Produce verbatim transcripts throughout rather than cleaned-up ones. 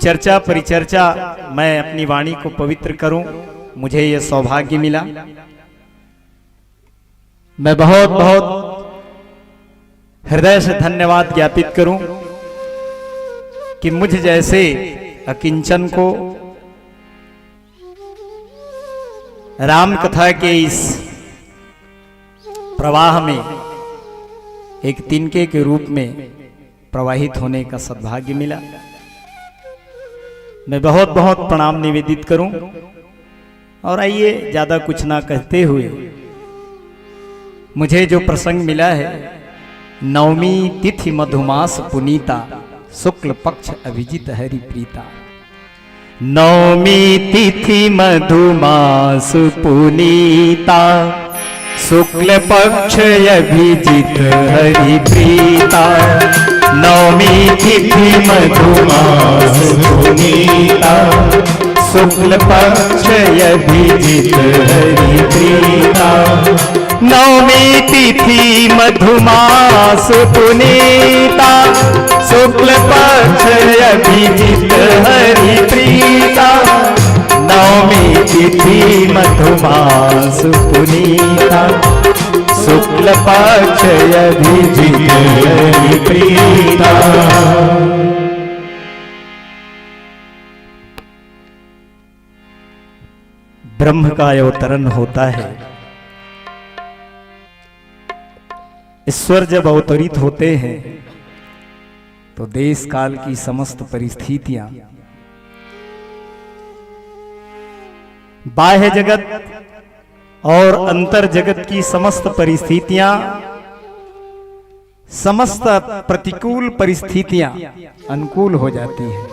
चर्चा परिचर्चा मैं अपनी वाणी को पवित्र करूं, मुझे यह सौभाग्य मिला। मैं बहुत बहुत हृदय से धन्यवाद ज्ञापित करूं कि मुझ जैसे अकिंचन को राम कथा के इस प्रवाह में एक तिनके के रूप में प्रवाहित होने का सद्भाग्य मिला। मैं बहुत बहुत प्रणाम निवेदित करूं। और आइए, ज्यादा कुछ ना कहते हुए, मुझे जो प्रसंग मिला है, नवमी तिथि मधुमास पुनीता, शुक्ल पक्ष अभिजित हरि प्रीता। नवमी तिथि मधुमास पुनीता, शुक्ल पक्ष अभिजित हरि प्रीता। नवमी तिथि मधुमास पुनीता, शुक्ल पक्ष अभिजित हरि प्रीता। नवमी तिथि मधुमास पुनीता, शुक्ल पक्ष अभिजित हरि प्रीता। नवमी तिथि मधुमास पुनीता, शुक्ल पक्ष अभिजित हरि प्रीता। ब्रह्म का अवतरण होता है। ईश्वर जब अवतरित होते हैं तो देश काल की समस्त परिस्थितियां, बाह्य जगत और अंतर जगत की समस्त परिस्थितियां, समस्त प्रतिकूल परिस्थितियां अनुकूल हो जाती हैं।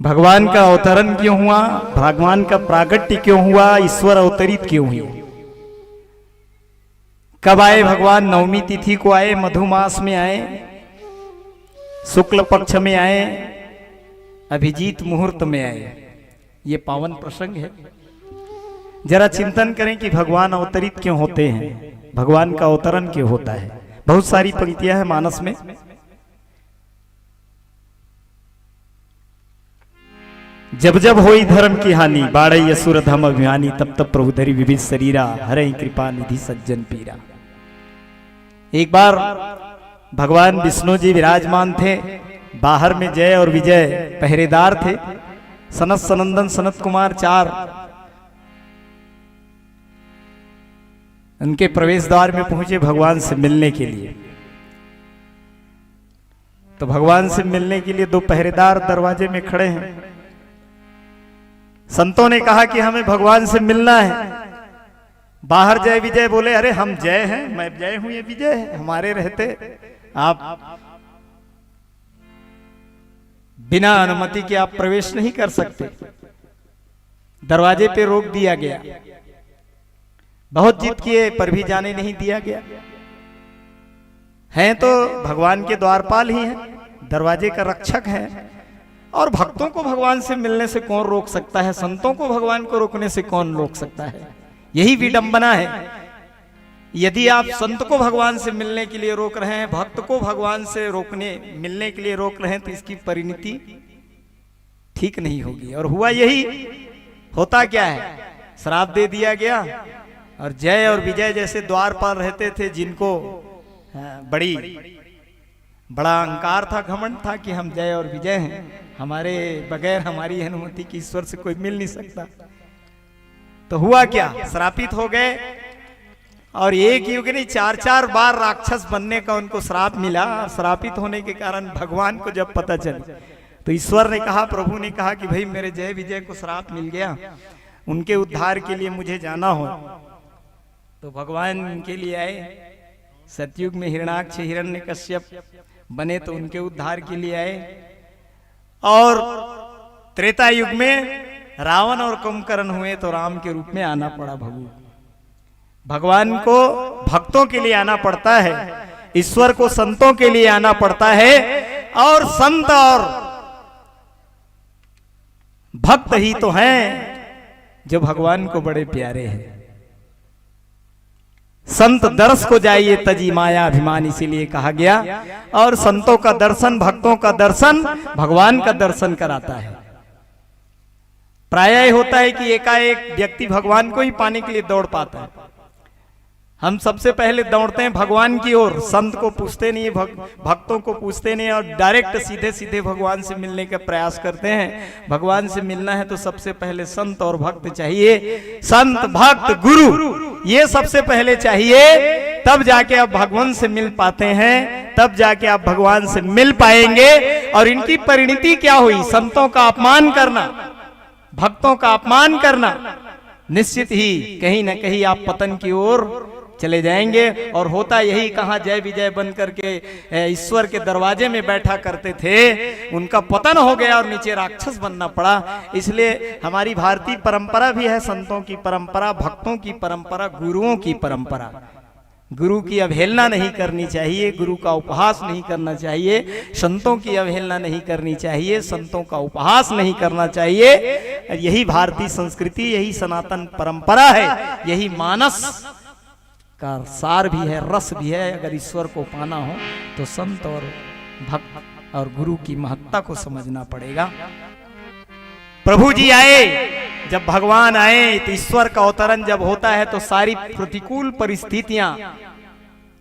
भगवान का अवतरण क्यों हुआ, भगवान का प्रागट्य क्यों हुआ, ईश्वर अवतरित क्यों हुए? कब आए भगवान? नवमी तिथि को आए, मधुमास में आए, शुक्ल पक्ष में आए, अभिजीत मुहूर्त में आए। ये पावन प्रसंग है। जरा चिंतन करें कि भगवान अवतरित क्यों होते हैं, भगवान का अवतरण क्यों होता है। बहुत सारी पंक्तियां हैं मानस में। जब जब होई धर्म की हानि, बाढ़ई असुर धम अभिमानी, तब तब प्रभु धरी विविध शरीरा, हरई कृपा निधि सज्जन पीरा। एक बार भगवान विष्णु जी विराजमान थे, बाहर में जय और विजय पहरेदार थे, सनत सनंदन सनत कुमार चार उनके प्रवेश द्वार में पहुंचे भगवान से मिलने के लिए। तो भगवान से मिलने के लिए दो पहरेदार दरवाजे में खड़े हैं। संतों ने कहा कि हमें भगवान से मिलना है। बाहर जय विजय बोले, अरे हम जय हैं, मैं जय हूं, ये विजय है, हमारे रहते आप बिना अनुमति के आप प्रवेश नहीं कर सकते। दरवाजे पे रोक दिया गया। बहुत जिद किए पर भी जाने नहीं दिया गया। हैं तो भगवान के द्वारपाल ही हैं, दरवाजे का रक्षक है। और भक्तों को भगवान से मिलने से कौन रोक सकता है? संतों को भगवान को रोकने से कौन रोक सकता है? यही विडंबना है। यदि आप संत को भगवान से मिलने के लिए रोक रहे हैं, भक्त को भगवान से रोकने, मिलने के लिए रोक रहे हैं, तो इसकी परिणति ठीक नहीं होगी। और हुआ यही। होता क्या है, श्राप दे दिया गया। और जय और विजय जैसे द्वारपाल रहते थे, जिनको, हाँ, बड़ी, बड़ा अहंकार था, घमंड था कि हम जय और विजय हैं, हमारे बगैर, हमारी अनुमति के ईश्वर से कोई मिल नहीं सकता। तो हुआ क्या, श्रापित हो गए। और एक युग नहीं, चार चार बार राक्षस बनने का उनको श्राप मिला। श्रापित होने के कारण भगवान को जब पता चला, तो ईश्वर ने कहा, प्रभु ने कहा कि भाई, मेरे जय विजय को श्राप मिल गया, उनके उद्धार के लिए मुझे जाना हो। तो भगवान उनके लिए आए। सतयुग में हिरणाक्ष हिरण्यकश्यप बने, तो उनके उद्धार के लिए आए। और त्रेता युग में रावण और कुंभकर्ण हुए, तो राम के रूप में आना पड़ा। भगवान, भगवान को भक्तों के लिए आना पड़ता है, ईश्वर को संतों के लिए आना पड़ता है। और संत और भक्त ही तो हैं जो भगवान को बड़े प्यारे हैं। संत दर्श को जाइए तजी माया अभिमान, इसीलिए कहा गया। और संतों का दर्शन, भक्तों का दर्शन भगवान का दर्शन कराता है। प्रायः ये होता है कि एकाएक व्यक्ति भगवान को ही पाने के लिए दौड़ पाता है। हम सबसे पहले दौड़ते हैं भगवान की ओर, संत को पूछते नहीं, भक-, भक्तों को पूछते नहीं और डायरेक्ट सीधे सीधे भगवान से मिलने का प्रयास करते हैं। भगवान से मिलना है तो सबसे पहले संत और भक्त चाहिए। संत, भक्त, गुरु, ये सबसे पहले चाहिए, तब जाके आप भगवान से मिल पाते हैं, तब जाके आप भगवान से मिल पाएंगे। और इनकी परिणति क्या हुई? संतों का अपमान करना, भक्तों का अपमान करना, निश्चित ही कहीं ना कहीं आप पतन की ओर चले जाएंगे। और होता यही, कहाँ जय विजय बन करके, ए, ईश्वर के दरवाजे में बैठा करते थे, उनका पतन हो गया और नीचे राक्षस बनना पड़ा। इसलिए हमारी भारतीय परंपरा भी है संतों की परंपरा, भक्तों की परंपरा, गुरुओं की परंपरा। गुरु की अवहेलना नहीं करनी चाहिए, गुरु का उपहास नहीं करना चाहिए, संतों की अवहेलना नहीं करनी चाहिए, संतों का उपहास नहीं करना चाहिए। यही भारतीय संस्कृति, यही सनातन परंपरा है, यही मानस का सार भी है, रस भी है। अगर ईश्वर को पाना हो तो संत और भक्त और गुरु की महत्ता को समझना पड़ेगा। प्रभु जी आए, जब भगवान आए तो ईश्वर का अवतरण जब होता है तो सारी प्रतिकूल परिस्थितियां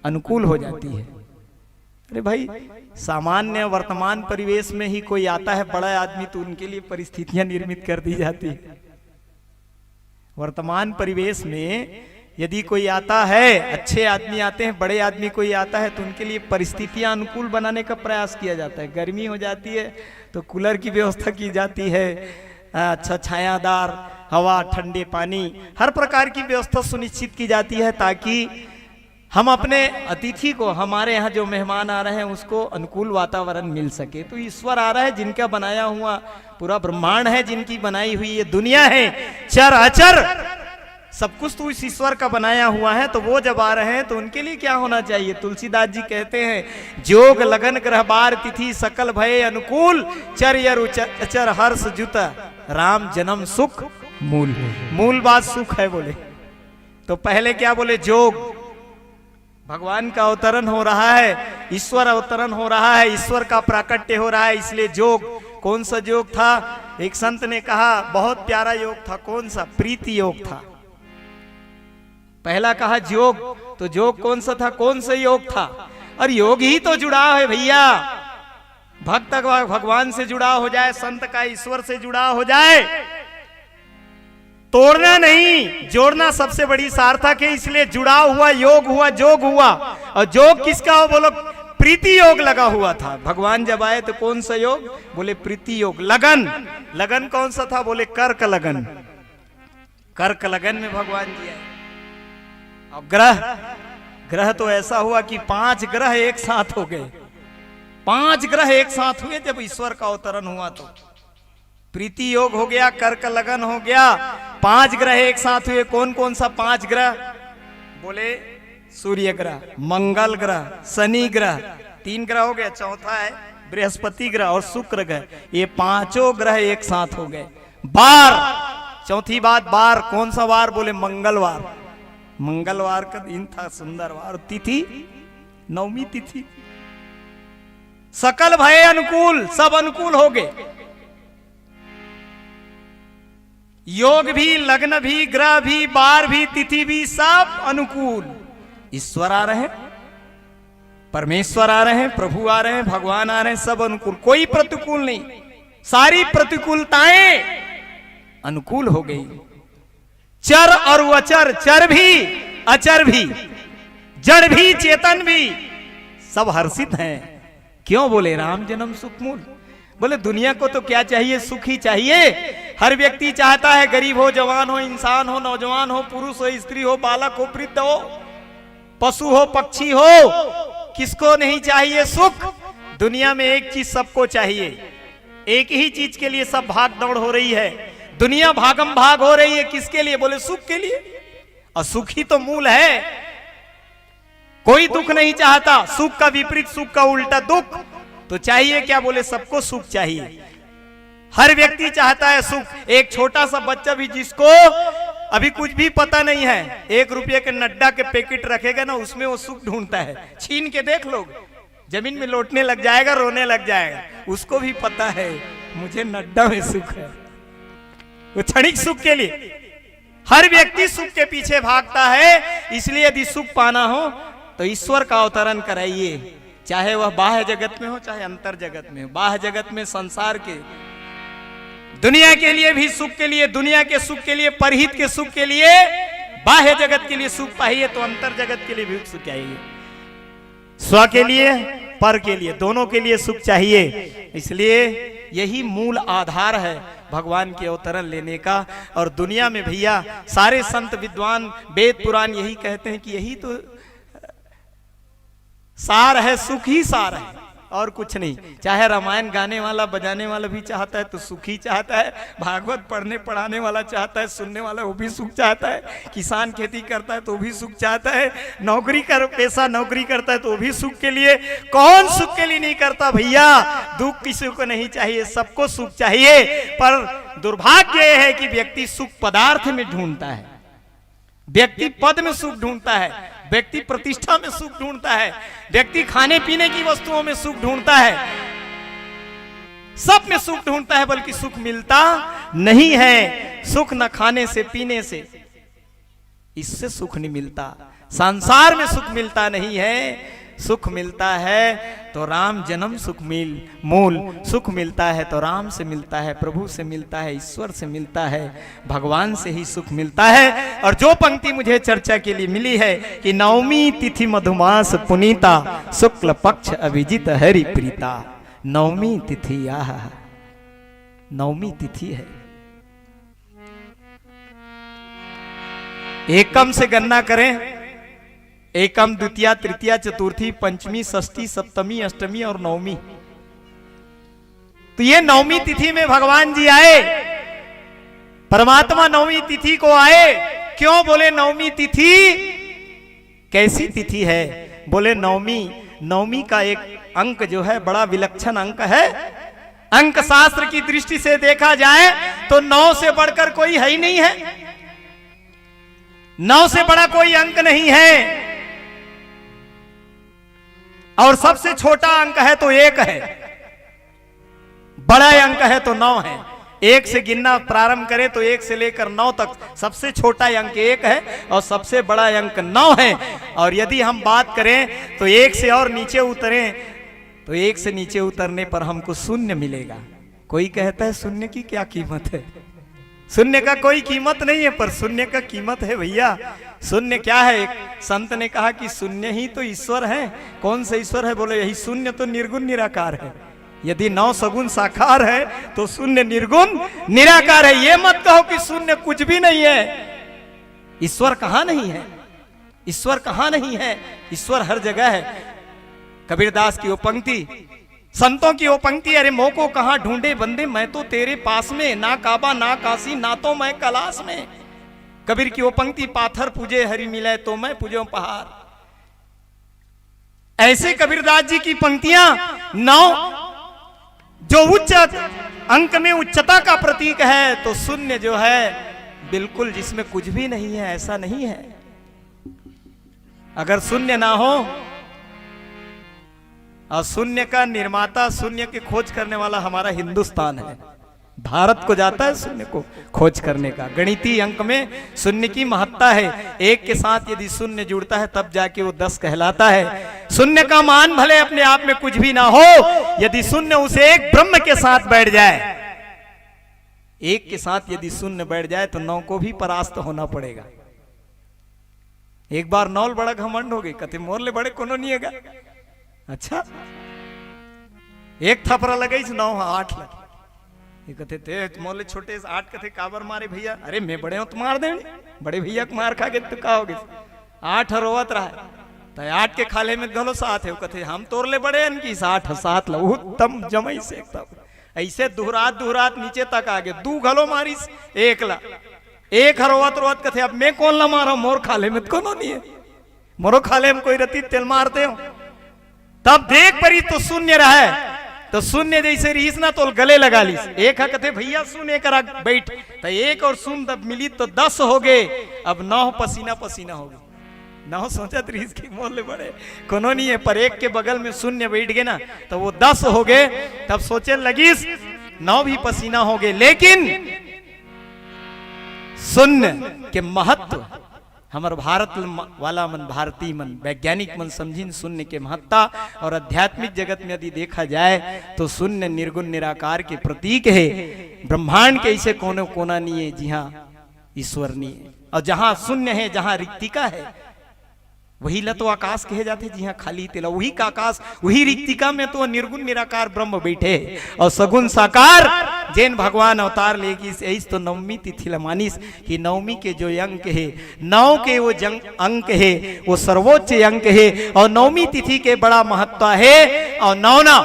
अनुकूल हो जाती है। अरे भाई, सामान्य वर्तमान परिवेश में ही कोई आता है बड़ा आदमी तो उनके लिए परिस्थितियां निर्मित कर दी जाती है। वर्तमान परिवेश में यदि कोई आता है, अच्छे आदमी आते हैं, बड़े आदमी कोई आता है तो उनके लिए परिस्थितियां अनुकूल बनाने का प्रयास किया जाता है। गर्मी हो जाती है तो कूलर की व्यवस्था की जाती है, अच्छा छायादार हवा, ठंडे पानी, हर प्रकार की व्यवस्था सुनिश्चित की जाती है ताकि हम अपने अतिथि को, हमारे यहाँ जो मेहमान आ रहे हैं उसको अनुकूल वातावरण मिल सके। तो ईश्वर आ रहा है, जिनका बनाया हुआ पूरा ब्रह्मांड है, जिनकी बनाई हुई ये दुनिया है, चर अचर सब कुछ तो इस ईश्वर का बनाया हुआ है। तो वो जब आ रहे हैं तो उनके लिए क्या होना चाहिए? तुलसीदास जी कहते हैं, जोग लगन ग्रह बार तिथि सकल भय अनुकूल, चर अरु च-, अचर हर्ष जुत राम जन्म सुख मूल। मूल बात सुख है बोले। तो पहले क्या बोले? जोग। भगवान का अवतरण हो रहा है, ईश्वर अवतरण हो रहा है, ईश्वर का प्राकट्य हो रहा है, इसलिए जोग। कौन सा जोग था? एक संत ने कहा, बहुत प्यारा योग था। कौन सा? प्रीति योग था। पहला कहा जोग, तो जोग कौन सा था, कौन सा योग था? और योग ही तो जुड़ाव है भैया, भक्त का भगवान से जुड़ाव हो जाए, संत का ईश्वर से जुड़ाव हो जाए, तोड़ना नहीं, जोड़ना सबसे बड़ी सार्थक है। इसलिए जुड़ाव हुआ, योग हुआ, जोग हुआ। और जोग किसका हो बोलो? प्रीति योग लगा हुआ था। भगवान जब आए तो कौन सा योग? बोले प्रीति योग। लगन, लगन कौन सा था? बोले कर्क लगन। कर्क लगन में भगवान जी आए। और ग्रह, ग्रह तो ऐसा हुआ कि पांच ग्रह एक साथ हो गए, पांच ग्रह एक साथ हुए जब ईश्वर का अवतरण हुआ तो। प्रीति योग हो गया, कर्क लगन हो गया, पांच ग्रह एक साथ हुए। कौन कौन सा पांच ग्रह? बोले सूर्य ग्रह, मंगल ग्रह, शनि ग्रह, तीन ग्रह हो गया, चौथा है बृहस्पति ग्रह और शुक्र ग्रह। ये पांचों ग्रह एक साथ हो गए। बार, चौथी बात, बार, कौन सा बार? बोले मंगलवार। मंगलवार का दिन था, सुंदर वार, तिथि नवमी तिथि। सकल भय अनुकूल, सब अनुकूल हो गए। योग भी, लग्न भी, ग्रह भी, बार भी, तिथि भी, सब अनुकूल। ईश्वर आ रहे हैं, परमेश्वर आ रहे हैं, प्रभु आ रहे हैं, भगवान आ रहे हैं, सब अनुकूल, कोई प्रतिकूल नहीं। सारी प्रतिकूलताएं अनुकूल हो गई। चर और अचर, चर भी, अचर भी, जड़ भी, चेतन भी, सब हर्षित हैं। क्यों? बोले राम जन्म सुख मूल। बोले दुनिया को तो क्या चाहिए? सुख ही चाहिए। हर व्यक्ति चाहता है, गरीब हो, जवान हो, इंसान हो, नौजवान हो, पुरुष हो, स्त्री हो, बालक हो, वृद्ध हो, पशु हो, पक्षी हो, किसको नहीं चाहिए सुख? दुनिया में एक चीज सबको चाहिए, एक ही चीज के लिए सब भाग दौड़ हो रही है, दुनिया भागम भाग हो रही है। किसके लिए? बोले सुख के लिए। और सुख ही तो मूल है। कोई दुख नहीं चाहता, सुख का विपरीत, सुख का उल्टा दुख। तो चाहिए क्या? बोले सबको सुख चाहिए। हर व्यक्ति चाहता है सुख। एक छोटा सा बच्चा भी जिसको अभी कुछ भी पता नहीं है, एक रुपये के नड्डा के पैकेट रखेगा ना, उसमें वो सुख ढूंढता है। छीन के देख लो, जमीन में लोटने लग जाएगा, रोने लग जाएगा। उसको भी पता है, मुझे नड्डा में सुख है। वो क्षणिक सुख के लिए, हर व्यक्ति सुख के पीछे भागता है। इसलिए यदि सुख पाना हो तो ईश्वर का अवतरण कराइए, चाहे वह बाह्य जगत में हो, चाहे अंतर जगत में हो। बाह्य जगत में संसार के, दुनिया के लिए भी सुख के लिए, दुनिया के सुख के लिए, परहित के सुख के लिए, बाह्य जगत के लिए सुख पाइए तो अंतर जगत के लिए भी सुख चाहिए। स्व के लिए, पर के लिए, दोनों के लिए सुख चाहिए। इसलिए यही मूल आधार है भगवान के अवतरण लेने का। और दुनिया में भैया, सारे संत विद्वान, वेद पुराण यही कहते हैं कि यही तो सार है, सुख ही सार है और कुछ नहीं। चाहे रामायण गाने वाला बजाने वाला भी चाहता है तो सुख ही चाहता है, भागवत पढ़ने पढ़ाने वाला चाहता है, सुनने वाला वो भी सुख चाहता है, किसान खेती करता है तो भी सुख चाहता है, नौकरी कर पेशा नौकरी करता है तो भी सुख के लिए। कौन सुख के लिए नहीं करता भैया? दुख किसी को नहीं चाहिए, सबको सुख चाहिए। पर दुर्भाग्य यह है कि व्यक्ति सुख पदार्थ में ढूंढता है, व्यक्ति पद में सुख ढूंढता है, व्यक्ति प्रतिष्ठा में सुख ढूंढता है, व्यक्ति खाने पीने की वस्तुओं में सुख ढूंढता है, सब में सुख ढूंढता है, बल्कि सुख मिलता नहीं है। सुख न खाने से पीने से, इससे सुख नहीं मिलता। संसार में सुख मिलता नहीं है। सुख मिलता है तो राम जन्म सुख मिल मूल, सुख मिलता है तो राम से मिलता है, प्रभु से मिलता है, ईश्वर से मिलता है, भगवान से ही सुख मिलता है। और जो पंक्ति मुझे चर्चा के लिए मिली है कि नवमी तिथि मधुमास पुनीता, शुक्ल पक्ष अभिजित हरि प्रीता। नवमी तिथि, आह, नवमी तिथि है। एकम से गणना करें, एकम, द्वितीया, तृतीया, चतुर्थी, पंचमी, षष्ठी, सप्तमी, अष्टमी और नवमी। तो ये नवमी तिथि में भगवान जी आए, परमात्मा नवमी तिथि को आए। क्यों बोले नवमी तिथि कैसी तिथि है? बोले नवमी, नवमी का एक अंक जो है, बड़ा विलक्षण अंक है। अंक शास्त्र की दृष्टि से देखा जाए तो नौ से बढ़कर कोई है ही नहीं है, नौ से बड़ा कोई अंक नहीं है। और सबसे छोटा अंक है तो एक है, बड़ा अंक है तो नौ है। एक से गिनना प्रारंभ करें तो एक से लेकर नौ तक सबसे छोटा अंक एक है और सबसे बड़ा अंक नौ है। और यदि हम बात करें तो एक से और नीचे उतरें तो एक से नीचे उतरने पर हमको शून्य मिलेगा। कोई कहता है शून्य की क्या कीमत है? शून्य का कोई कीमत नहीं है, पर शून्य का कीमत है भैया। शून्य क्या है? एक संत ने कहा कि शून्य ही तो ईश्वर है। कौन सा ईश्वर है? बोले यही शून्य तो निर्गुण निराकार है। यदि नौ सगुण साकार है तो शून्य निर्गुण निराकार है। ये मत कहो कि शून्य कुछ भी नहीं है। ईश्वर कहाँ नहीं है? ईश्वर कहाँ नहीं है? ईश्वर हर जगह है। कबीरदास की वो पंक्ति, संतों की वो पंक्ति, अरे मोको कहाँ ढूंढे बंदे, मैं तो तेरे पास में, ना काबा ना काशी ना तो मैं कलाश में। कबीर की वो पंक्ति, पाथर पूजे हरि मिले तो मैं पूजो पहाड़। ऐसे कबीरदास जी की पंक्तियां, नौ जो उच्च अंक में उच्चता का प्रतीक है, तो शून्य जो है बिल्कुल जिसमें कुछ भी नहीं है, ऐसा नहीं है। अगर शून्य ना हो, और शून्य का निर्माता, शून्य की खोज करने वाला हमारा हिंदुस्तान है, भारत को जाता है शून्य को खोज करने का। गणितीय अंक में शून्य की महत्ता है। एक के साथ यदि शून्य जुड़ता है तब जाके वो दस कहलाता है। शून्य का मान भले अपने आप में कुछ भी ना हो, यदि शून्य उसे एक ब्रह्म के साथ बैठ जाए, एक के साथ यदि शून्य बैठ जाए तो नौ को भी परास्त होना पड़ेगा। एक बार नौ ल बड़ा घमंड हो गई, कथे मोर ले बड़े कोनो नहीं है गा। अच्छा, एक थपरा लगई से नौ हा आठ लगे। ये कथे ते मोर ले छोटे से आठ, कथे काबर मारे भैया? अरे मैं बड़े हूं तो मार देनी, बड़े भैया को मार खा के तो का हो गई? आठ ह रोवत रहा है, तो आठ के खाले में घलो सात है। वो कथे हम तोर ले बड़े हन कि साठ ह सात ला उत्तम जमई से एकदम। ऐसे दुहरात दुहरात नीचे तक आ गए, दू घलो मारिस एक ला। एक ह रोवत रोवत कथे अब मैं कोन ला मारंव, मोर खाले में तो कोनो नहीं है, मोरो खाले में कोई रतिस तेल मारतेंव। तब देख परी तो शून्य रहे, तो शून्य जैसे रहिस ना, तो गले लगा लिस। एक ह कथे, "भैया सुन, एक करा बैठ।" तो एक और सुन तब मिली तो दस हो गए। अब नौ पसीना पसीना हो गए। नौ सोचत रहिस कि मोर ले बड़े कोनो नहीं है, पर एक के बगल में शून्य बैठ गए ना, तो वो दस हो गए। तब सोचे लगिस, नौ भी पसीना हो गए। लेकिन शून्य के महत्व, हमर भारत ल-, वाला मन, भारतीय मन, वैज्ञानिक मन समझिन शून्य के महत्ता। और आध्यात्मिक जगत में यदि देखा जाए, तो शून्य निर्गुण निराकार के प्रतीक है। ब्रह्मांड के ऐसे कोनो कोना नहीं है जिहाँ ईश्वर नहीं है। और जहाँ शून्य है, जहाँ रिक्तिका है, वही ला तो आकाश कहे जाथे, जिहाँ खाली तेला, वही का आकाश, वही रिक्तिका में तो निर्गुण निराकार ब्रह्म बैठे हे। और सगुण साकार जेन भगवान अवतार लेगिस, एइस तो नवमी तिथि ला मानिस कि नवमी के जो अंक हे, नौ के वो जंग, अंक हे, वो सर्वोच्च अंक हे। और नवमी तिथि के बड़ा महत्व हे। और नौ ना,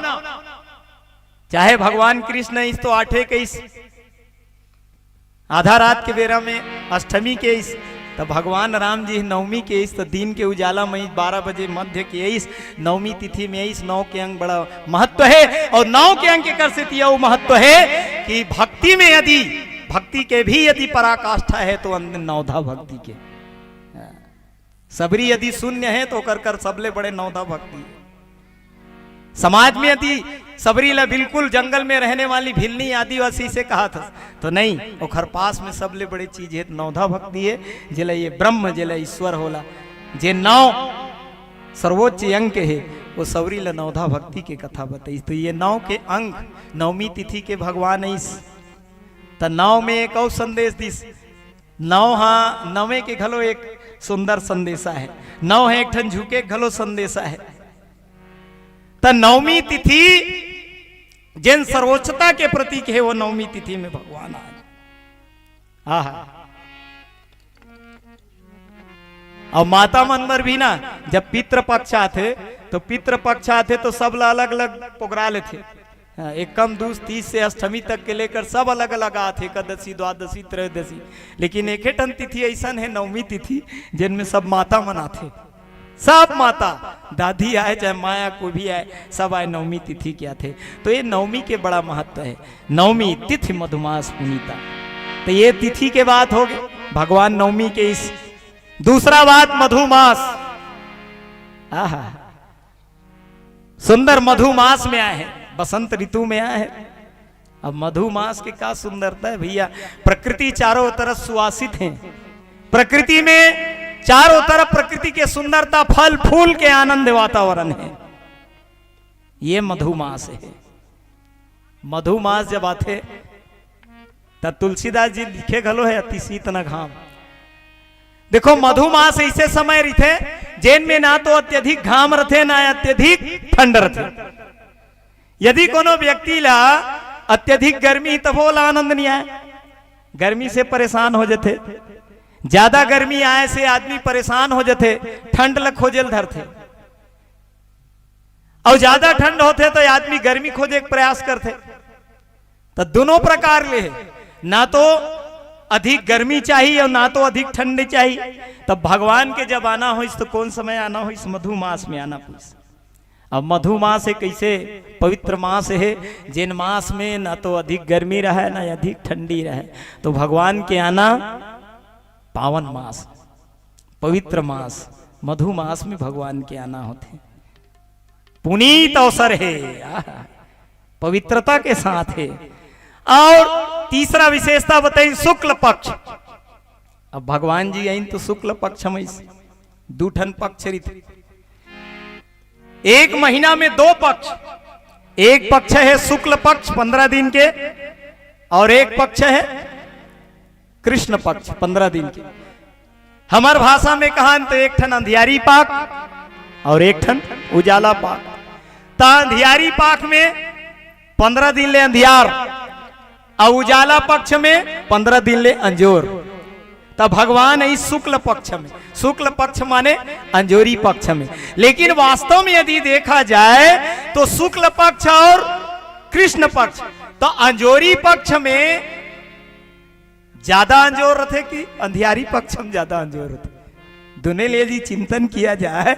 चाहे भगवान कृष्ण एइस तो आठे कहिस, आधा रात के बेरा में अष्टमी के एइस, त भगवान राम जी नवमी के एइस, त दिन के उजाला में बारह बजे मध्य के एइस, नवमी तिथि में एइस। नौ के अंक बड़ा महत्व हे, और नौ के अंक एकर सेती अउ महत्व हे कि भक्ति में यदि, भक्ति के भी यदि पराकाष्ठा हे, तो अंत नवधा भक्ति के। सबरी यदि शून्य हे, तो ओकर कर सबले बड़े नवधा भक्ति हे। समाज में यदि सबरी ला बिल्कुल जंगल में रहने वाली भिल्ली आदिवासी से कहाथे, तो नहीं, ओखर पास में सबले बड़े चीज हे नवधा भक्ति हे, जेला ये ब्रह्म, जेला ईश्वर होला, जे नौ सर्वोच्च अंक हे, वो सबरी ला नवधा भक्ति के कथा बताइस। तो ये नौ के अंक, नवमी तिथि के भगवान एइस, त नौ में एक अउ संदेश दिस। नौ हा, नवे के घलो एक सुंदर संदेशा हे। नौ हे एक ठन झुके घलो संदेशा हे। त नवमी तिथि जेन सर्वोच्चता के प्रतीक हे, वो नवमी तिथि में भगवान आए। आहा। अउ माता मन बर भी ना, जब पितृपक्ष आथे, तो पितृपक्ष आथे, तो सब ला अलग-अलग पोगरा लेथे। हाँ, एकम, दूस, तीस से अष्टमी तक के लेकर सब अलग-अलग आथे, एकादशी, द्वादशी, त्रयोदशी। लेकिन एके ठन तिथि अइसन हे, नवमी तिथि, जेन में सब माता मन आथे। सब माता, दादी आए चाहे माया कोई भी आए, सब आए नवमी तिथि के आथे। तो ये नवमी के बड़ा महत्व हे। नवमी तिथि मधुमास पुनीता। तो ये तिथि के बात होगे, भगवान नवमी के एइस। दूसरा बात मधुमास। आहा, सुंदर मधुमास में आए हे, बसंत ऋतु में आए हे। अब मधुमास के का सुंदरता हे भैया, प्रकृति चारों तरफ सुवासित हे। प्रकृति में चारों तरफ प्रकृति के सुंदरता, फल फूल के आनंद वातावरण हे। ये मधुमास हे। मधुमास जब आथे, त तुलसीदास जी लिखे घलो हे, "अति शीत न घाम।" देखो, मधुमास अइसे समय रहिथे, जेन में ना तो अत्यधिक घाम रथे, ना अत्यधिक ठंड रथे। यदि कोनो व्यक्ति ला अत्यधिक गर्मी, तभो ला आनंद नहीं आए, गर्मी से परेशान हो जथे। ज्यादा गर्मी आए से आदमी परेशान हो जथे, ठंड ला खोजे ल धरथे। अउ ज्यादा ठंड होथे, तो आदमी गर्मी खोजे के प्रयास करथे। तो दोनों प्रकार ले हे, ना तो अधिक गर्मी चाहिए अउ ना तो अधिक ठंड चाहिए। तब भगवान के जब आना होइस, तो कौन समय आना होइस? मधुमास में आना होइस। अब मधुमास हे कइसे? पवित्र मास हे, जेन मास में ना तो अधिक गर्मी रहे, ना अधिक ठंडी रहे। तो भगवान के आना पावन मास, पवित्र मास, मधुमास में भगवान के आना होथे। पुनीत अवसर हे, आहा, पवित्रता के साथ हे। और तीसरा विशेषता बताइन, शुक्ल पक्ष। अब भगवान जी आइन तो शुक्ल पक्ष में दू ठन पक्ष रहिथे। एक महीना में दो पक्ष, एक पक्ष हे शुक्ल पक्ष पन्द्रह दिन के, और एक पक्ष हे कृष्ण पक्ष पन्द्रह दिन के। हमर भाषा में कहन तो एक ठन अंधियारी पाख और एक ठन उजाला पाख। त अंधियारी पाख में पन्द्रह दिन ले अंधियार, अउ उजाला पक्ष में पन्द्रह दिन ले अंजोर। त भगवान आइस शुक्ल पक्ष में, शुक्ल पक्ष माने अंजोरी पक्ष में। लेकिन वास्तव में यदि देखा जाए तो शुक्ल पक्ष और कृष्ण पक्ष, तो अंजोरी पक्ष में ज्यादा अंजोर रथे कि अंधियारी पक्ष में ज्यादा अंजोर रथे? दुने ले यदि चिंतन किया जाए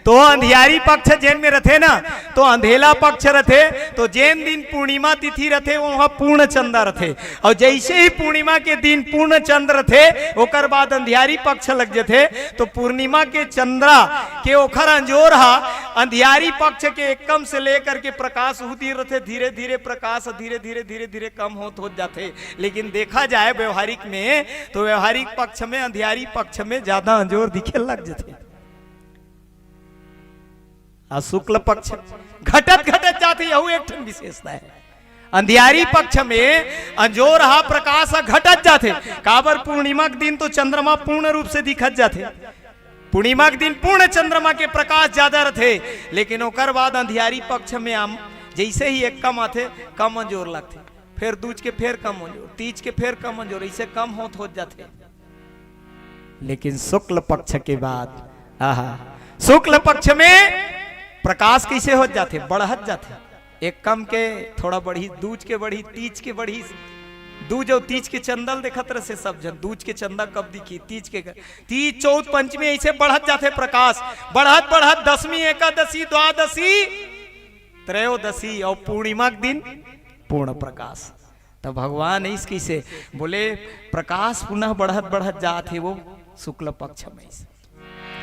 तो अंधियारी पक्ष जेन में रथे ना, तो अंधेला पक्ष रथे। तो जेन दिन पूर्णिमा तिथि रथे, वहाँ पूर्ण चंदा रथे। और जैसे ही पूर्णिमा के दिन पूर्ण चंद्र रथे, ओकर बाद अंधियारी पक्ष लग जथे। तो पूर्णिमा के चंद्रा के ओखर अंजोर हा अंधियारी पक्ष के एकम से लेकर के प्रकाश उदित रथे, धीरे धीरे प्रकाश धीरे धीरे धीरे धीरे कम होत होत जाथे। लेकिन देखा जाए व्यवहारिक में, तो व्यवहारिक पक्ष में अंधियारी पक्ष में ज्यादा अंजोर दिखे लग जथे। आ शुक्ल पक्ष घटत घटत जाथे, यहू एक ठन विशेषता है। अंधियारी पक्ष में अंजोर हा प्रकाश हा घटत जाथे। काबर, पूर्णिमा के दिन तो चंद्रमा पूर्ण रूप से दिखत जाथे। पूर्णिमा के दिन पूर्ण चंद्रमा के प्रकाश ज्यादा रथे, लेकिन ओकर बाद अंधियारी पक्ष में आम जैसे ही एक कम आथे, कम अंजोर लगथे, फिर दूज के फिर कम अंजोर, तीज के फिर कम अंजोर, ऐसे कम होत होत जाथे। लेकिन शुक्ल पक्ष के बाद, आहा, शुक्ल पक्ष में प्रकाश कैसे हो जाथे, बढ़त जाथे। एक कम के थोड़ा बढ़ी, दूज के बढ़ी, तीज के बढ़ी। दूज और तीज के चंदा ल देखत रहे सब झन, दूज के चंदा कब दिखी, तीज के, तीज, चौथ, पंचमी, ऐसे बढ़त जाथे प्रकाश, बढ़त बढ़त दसवीं, एकादशी, द्वादशी, त्रयोदशी और पूर्णिमा के दिन पूर्ण प्रकाश। तो भगवान इस कैसे बोले, प्रकाश पुनः बढ़त बढ़त जात हे वो शुक्ल पक्ष में।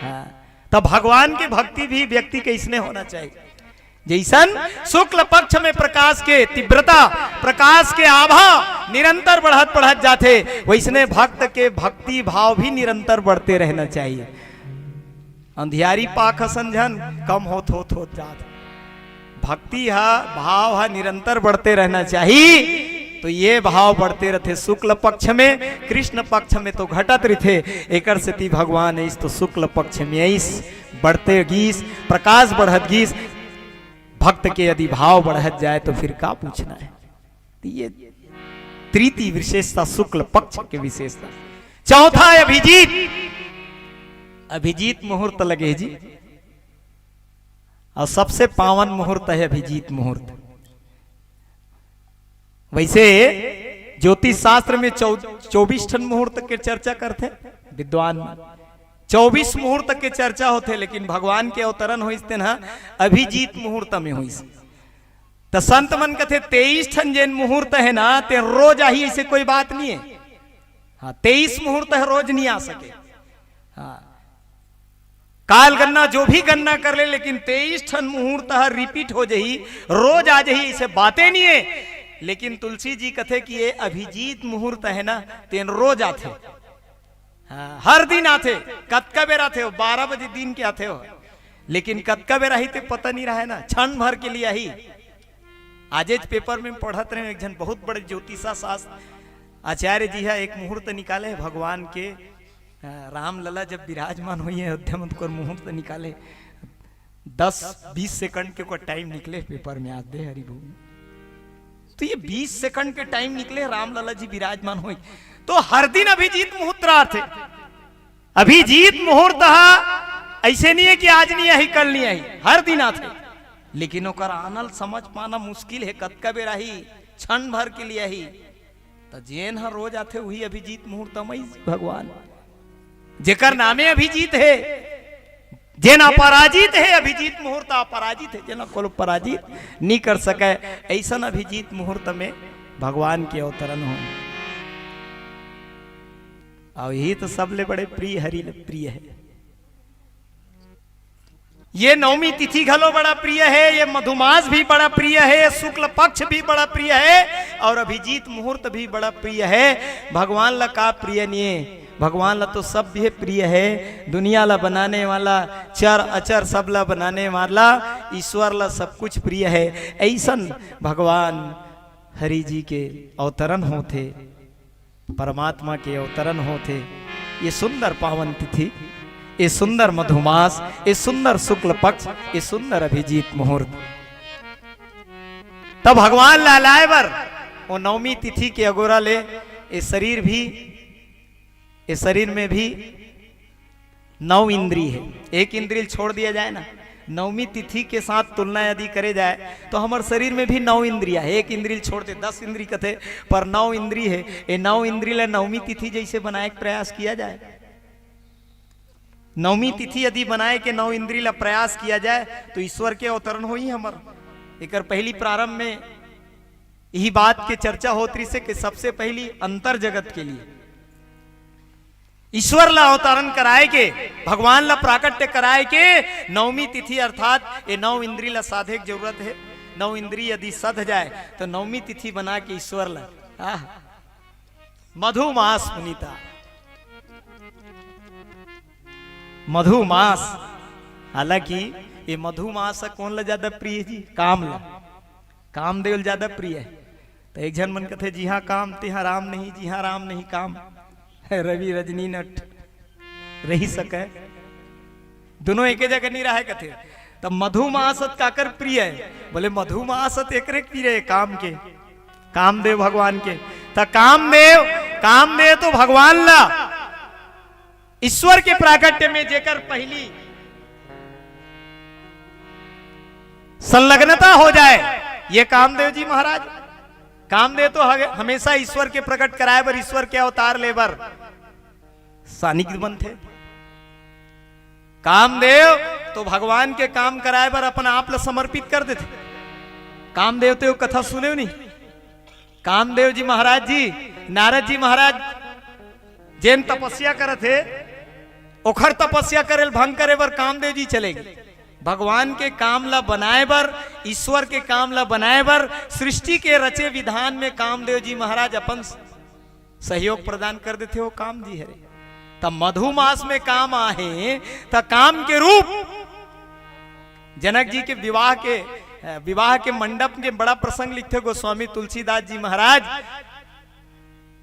हाँ, तो भगवान के भक्ति भी व्यक्ति के इसने होना चाहिए। जैसन शुक्ल पक्ष में प्रकाश के तीव्रता, प्रकाश के आभा निरंतर बढ़त बढ़त जाथे, वैसने भक्त के भक्ति भाव भी निरंतर बढ़ते रहना चाहिए। अंधियारी पाख असन झन कम होत होत होत जात। भक्ति हा, भाव हा निरंतर बढ़ते रहना चाहिए। तो ये भाव बढ़ते रहते शुक्ल पक्ष में, कृष्ण पक्ष में तो घटत रहते। एकर सेती भगवान इस तो शुक्ल पक्ष में इस बढ़ते गीस, प्रकाश बढ़त गीस। भक्त के यदि भाव बढ़त जाए तो फिर का पूछना है। तो ये तृतीय विशेषता, शुक्ल पक्ष के विशेषता। चौथा है अभिजीत। अभिजीत मुहूर्त लगे जी, और सबसे पावन मुहूर्त है अभिजीत मुहूर्त। वैसे ज्योतिष शास्त्र में चौ-, चौबीस ठन मुहूर्त के चर्चा करते विद्वान मन। चौबीस मुहूर्त के चर्चा होते, लेकिन भगवान के अवतरण होइस तेन ह अभिजीत मुहूर्त में होइस। त संत मन कथे, तेईस ठन जेन मुहूर्त है ना, ते रोज आही, ऐसे कोई बात नहीं है। हाँ, तेईस मुहूर्त है, रोज नहीं आ सके। हाँ, काल गणना जो भी गणना कर ले, लेकिन तेईस ठन मुहूर्त ह रिपीट हो जही, रोज आ जही, ऐसे बातें नहीं है। लेकिन तुलसी जी कथे कि ये अभिजीत मुहूर्त है ना, तेन रोज आथे। हाँ, हर दिन आथे। कतका बेर आथे हो? बारह बजे दिन के आथे हो। लेकिन कतका बेर आही ते पता नहीं रहे ना, क्षण भर के लिए आही। आजेच पेपर में पढ़त रहे, एक झन बहुत बड़े ज्योतिषा शास्त्र आचार्य जी हा एक मुहूर्त निकाले भगवान के, अ, रामलला जब विराजमान होइहे अयोध्या में, तो ओकर मुहूर्त निकाले। दस बीस सेकंड के ओकर टाइम निकले पेपर में, आज दे हरि भूमि। तो ये बीस सेकंड के टाइम निकले, रामलला जी विराजमान होई, तो हर दिन अभिजीत मुहूर्त रहिथे। अभिजीत मुहूर्त हा ऐसे नहीं है कि आज नहीं आही, कल नहीं आही, हर दिन आथे। लेकिन ओकर आनल समझ पाना मुश्किल है, कतका बेर आही, क्षण भर के लिए आही। त जेन ह रोज आथे, वही अभिजीत मुहूर्त में भगवान, जेकर नामे अभिजीत है, जेन अपराजित है, अभिजीत मुहूर्त अपराजित है, जेन कोनो पराजित नहीं कर सके, ऐसन अभिजीत मुहूर्त में भगवान के अवतरण हो। और यही तो सबले बड़े प्रिय, हरि ले प्रिय है। ये नवमी तिथि घलो बड़ा प्रिय है, ये मधुमास भी बड़ा प्रिय है, ये शुक्ल पक्ष भी बड़ा प्रिय है और अभिजीत मुहूर्त भी बड़ा प्रिय है। भगवान ला का प्रिय नहीं है? भगवान ला तो सब भी प्रिय है। दुनिया ला बनाने वाला, चर अचर सब ला बनाने वाला ईश्वर ला सब कुछ प्रिय है। ऐसन भगवान हरि जी के अवतरण होथे। परमात्मा के अवतरण होथे। ये सुंदर पावन तिथि, ये सुंदर मधुमास, ये सुंदर शुक्ल पक्ष, ये सुंदर अभिजीत मुहूर्त। तब भगवान ला लाए बर वो नवमी तिथि के अगोरा ले ये शरीर भी, ये शरीर में भी नौ इंद्री है, एक इंद्री छोड़ दिया जाए ना, नवमी तिथि के साथ तुलना यदि करे जाए तो हमारे शरीर में भी नौ इंद्रिया है। एक इंद्री छोड़ दे, दस इंद्री कथे, पर नौ इंद्री है। ये नौ इंद्री ला नवमी तिथि जैसे बनाए के प्रयास किया जाए। नवमी तिथि यदि बनाए के नौ इंद्री ला प्रयास किया जाए, तो ईश्वर के अवतरण होही हमर। एकर पहली प्रारंभ में यही बात के चर्चा होत रहिसे कि सबसे पहली अंतर जगत के लिए ईश्वर ला अवतरण कराए के, भगवान ला प्राकट्य कराए के नवमी तिथि अर्थात ये नौ इंद्री ला साधे के जरूरत है। नौ इंद्री यदि सध जाए, तो नवमी तिथि बना के ईश्वर ला, आह, मधुमास पुनीता, मधुमास। हालांकि ये मधुमास ह कोन ला ज्यादा प्रिय हे जी? काम ला। कामदेव ला ज्यादा प्रिय हे। तो एक झन मन कथे, "जिहाँ काम तिहाँ राम नहीं, जिहाँ राम नहीं काम।" रवि रजनी नट रही सके, दोनों एके जगह नहीं रहे कथे। तब मधुमास ह काकर प्रिय हे? बोले, "मधुमास ह एकरे प्रिय हे, काम के, कामदेव भगवान के।" त कामदेव, कामदेव तो भगवान ला ईश्वर के प्राकट्य में जेकर पहली संलग्नता हो जाए, ये कामदेव जी महाराज। कामदेव तो हगे-, हमेशा ईश्वर के प्रकट कराए बर, ईश्वर के अवतार ले बर सानिध्य बनथे। कामदेव तो भगवान के काम कराए बर अपन आप ला समर्पित कर देथे। कामदेव तो कथा सुने नहीं, कामदेव जी महाराज जी, नारद जी महाराज जेन तपस्या करत हे, ओखर तपस्या करे ल भंग करे बर कामदेव जी चले गे। भगवान के काम ला बनाए बर, ईश्वर के काम ला बनाए बर, सृष्टि के रचे विधान में कामदेव जी महाराज अपन सहयोग प्रदान कर देथे, वो काम जी हरे। त मधुमास में काम आहे, त काम के रूप जनक जी के विवाह के, अ, विवाह के मंडप के बड़ा प्रसंग लिखथे गोस्वामी तुलसीदास जी महाराज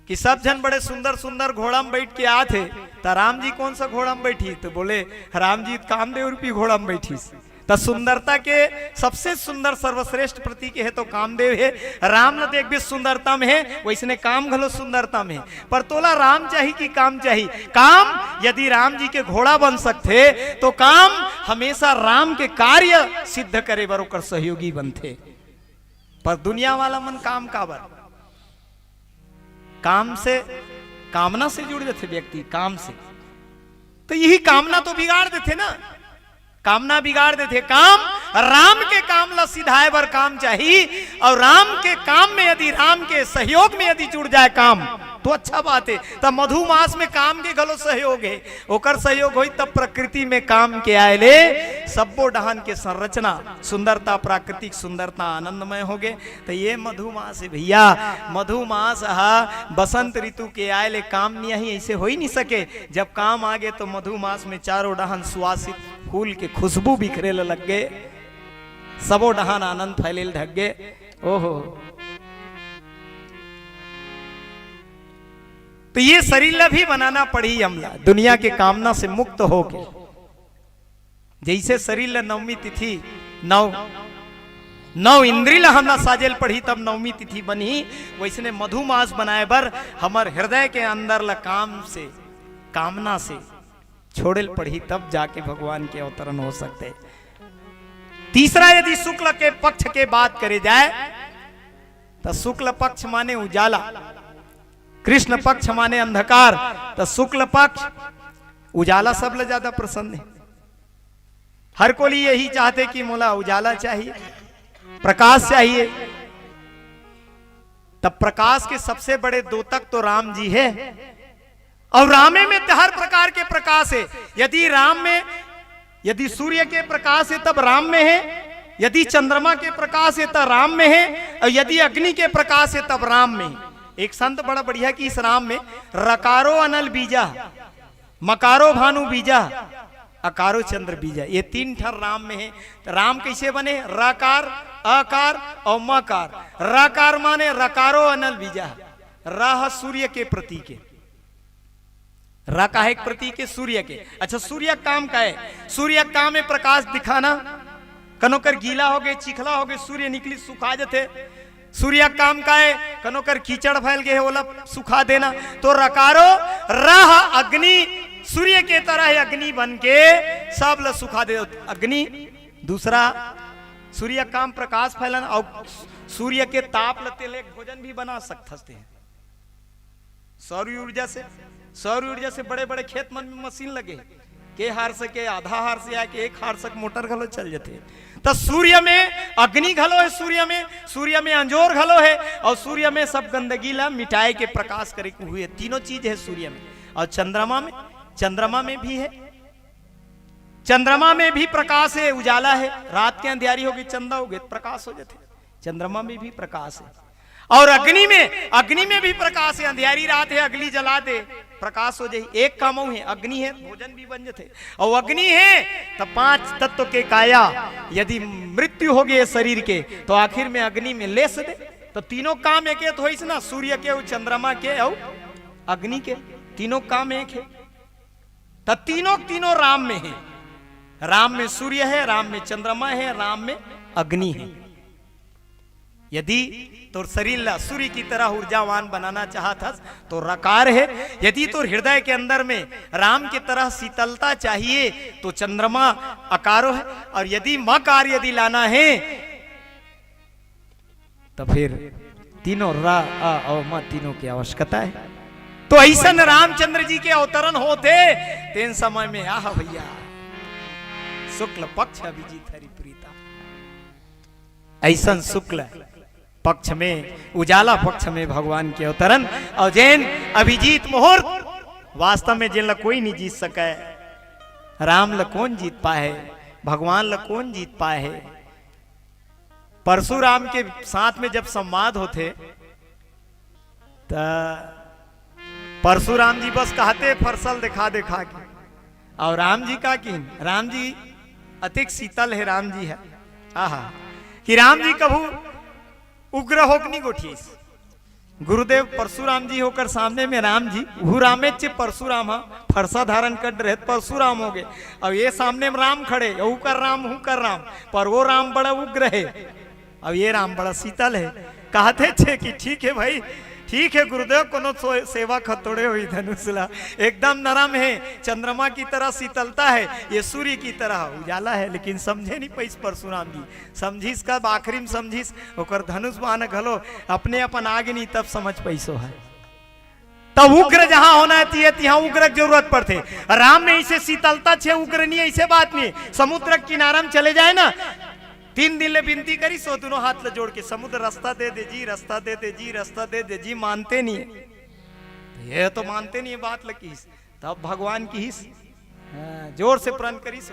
कि सब झन बड़े सुंदर सुंदर घोड़ा में बैठ के आत हे, त राम जी कौन सा घोड़ा में बैठी? तो बोले, "राम जी कामदेव रूपी घोड़ा में बैठीस।" त सुंदरता के सबसे सुंदर सर्वश्रेष्ठ प्रतीक हे तो कामदेव हे। राम ल देखबे सुंदरता में हे, वैसने काम घलो सुंदरता में हे। पर तोला राम चाही कि काम चाही? काम यदि राम जी के घोड़ा बन सकथे, तो काम हमेशा राम के कार्य सिद्ध करे बर ओकर सहयोगी बनथे। पर दुनिया वाला मन काम काबर? काम से, कामना से जुड़ जाथे व्यक्ति, काम से। तो यही कामना तो बिगाड़ देथे ना, कामना बिगाड़ देथे। काम, राम के काम ला सिधाए बर काम चाही, और राम के काम में यदि, राम के सहयोग में यदि जुड़ जाए काम, तो अच्छा बात हे। तब मधुमास में काम के घलो सहयोग हे, ओकर सहयोग होई, तब प्रकृति में काम के आए ले सब्बो डहान के संरचना, सुंदरता, प्राकृतिक सुंदरता आनंदमय होगे। त ये मधुमास हे भैया, मधुमास हा बसंत ऋतु के आए ले काम नइ आही, ऐसे हो ही नहीं सके। जब काम आगे तो मधुमास में चारों डहान सुवासित फूल के खुशबू बिखरे ल लग गे, सबो डहान आनंद फैले ल ढक गे। ओहो, तो ये शरीर ला भी बनाना पड़ी हमला, दुनिया के कामना से मुक्त होके। जैसे शरीर ला नवमी तिथि, नौ, नौ इंद्री ला हमला साजेल पड़ी, तब नवमी तिथि बनी, वैसने मधुमास बनाए बर हमर हृदय के अंदर ला काम से, कामना से छोड़ेल पड़ी, तब जाके भगवान के अवतरण हो सकते। तीसरा, यदि शुक्ल के पक्ष के बात करे जाए, तो शुक्ल पक्ष माने उजाला, कृष्ण पक्ष माने अंधकार, तो शुक्ल पक्ष उजाला सबले ज्यादा पसंद हे। हर कोई यही चाहथे कि मोला उजाला चाहिए, प्रकाश चाहिए। तब प्रकाश के सबसे बड़े द्योतक तो राम जी हे, और रामे में त हर प्रकार के प्रकाश हे। यदि राम में, यदि सूर्य के प्रकाश हे तब राम में हे, यदि चंद्रमा के प्रकाश हे तब राम में हे, और यदि अग्नि के प्रकाश हे तब राम में हे। एक संत बड़ा बढ़िया किहिस राम में, रकारो अनल बीजा, मकारो भानु बीजा, अकारो चंद्र बीजा, ये तीन ठन राम में हे। त राम कैसे बने? रकार, अकार और मकार। रकार माने रकारो अनल बीजा। र ह सूर्य के प्रतीक हे। र काहे के प्रतीक हे? सूर्य के। अच्छा, सूर्य काम का हे? सूर्य काम हे प्रकाश दिखाना। कनो कर गीला होगे, चिखला होगे, सूर्य निकली सुखा जथे। सूर्य काम का हे? कनो कर कीचड़ फैल गे हे, ओला सुखा देना। तो रकारो, र ह अग्नि, सूर्य के तरह हे, अग्नि बन के सब ल सुखा दे। अग्नि दूसरा, सूर्य काम प्रकाश फैलाना, और सूर्य के ताप ल तेल एक भोजन भी बना सकथस ते। सौर ऊर्जा से, सौर ऊर्जा से बड़े-बड़े खेत मन में मशीन लगे। के हार सके, आधा हार से आके एक हार सक मोटर घलो चल जथे। त सूर्य में अग्नि घलो हे, सूर्य में, सूर्य में अंजोर घलो हे, अउ सूर्य में सब गंदगी ला मिटाए के प्रकाश करे के हुए, तीनों चीज हे सूर्य में। अउ चंद्रमा में, चंद्रमा में भी हे, चंद्रमा में भी प्रकाश हे, उजाला हे। रात के अंधियारी होगे, चंदा होगे, प्रकाश हो जथे। चंद्रमा में भी प्रकाश हे। अउ अग्नि में, अग्नि में भी प्रकाश हे। अंधियारी रात हे, अग्नि जला दे, प्रकाश हो जाही। एक काम अउ हे, अग्नि हे, भोजन भी बन जथे। अउ अग्नि हे, त पांच तत्व के काया, यदि मृत्यु होगे शरीर के, त आखिर में अग्नि में लेस दे। त तीनों काम एके तो होइस ना, सूर्य के अउ चंद्रमा के अउ अग्नि के, तीनों काम एक हे। त तीनों, तीनों राम में हे। राम में सूर्य हे, राम में चंद्रमा हे, राम में अग्नि हे। यदि तोर शरीर ला सूर्य की तरह ऊर्जावान बनाना चाहत हस, तो रकार हे। यदि तोर हृदय के अंदर में राम की तरह शीतलता चाहिए, तो चंद्रमा अकारो हे। अउ यदि मकार यदि लाना हे, त फिर तीनों र, अ अउ म तीनों के आवश्यकता हे। तो अइसन रामचंद्र जी के अवतरण होथे, तेन समय में, आह भैया, शुक्ल पक्ष अभिजीत हरि प्रीतम, अइसन शुक्ल पक्ष में, उजाला पक्ष में भगवान के अवतरण। अउ जेन अभिजीत मुहूर्त, वास्तव में जेन ला कोई नहीं जीत सके, राम ला कौन जीत पाए हे, भगवान ला कौन जीत पाए हे। परशुराम के साथ में जब संवाद होथे, त परशुराम जी बस कहथे फरसा ल देखा देखा के, अउ राम जी का किहिन, राम जी अतेक शीतल हे, राम जी हे, आहा, कि राम जी कभू उग्र होके नहीं गोठियाइस। गुरुदेव परशुराम जी ओकर सामने में राम जी, उहू रामेच हे परशुराम ह, फरसा धारण कर रहे त परशुराम होगे। अउ ये सामने में राम खड़े, ओकर राम, ओकर राम, पर वो राम बड़ा उग्र हे, अउ ये राम बड़ा शीतल हे। कहथे छे कि ठीक हे भाई, ठीक हे गुरुदेव, कोनो सो-, सेवक ह थोड़े होही धनुष ला, एकदम नरम हे, चंद्रमा की तरह शीतलता हे, ये सूर्य की तरह उजाला हे, लेकिन समझे नहीं पाइस परशुराम जी। समझिस कब? आखिरी में समझिस, ओकर धनुष बाण घलो अपने अपन आगे नहीं, तब समझ पाइस ओह। तब उग्र जहां होना हे, तिहां उग्र के जरूरत पड़थे। राम में अइसे शीतलता छे, उग्र नहीं, अइसे बात नहीं। समुद्र के किनारा में चले जाए ना, तीन दिन ले बिनती करिस ओ, दूनों हाथ ले जोड़ के, "समुद्र, रस्ता दे दे जी, रस्ता दे दे जी, रस्ता दे दे जी," मानते नहीं हे। ये तो मानते नहीं हे बात ल किहिस। तब भगवान किहिस, हाँ, जोर से प्रण करिस,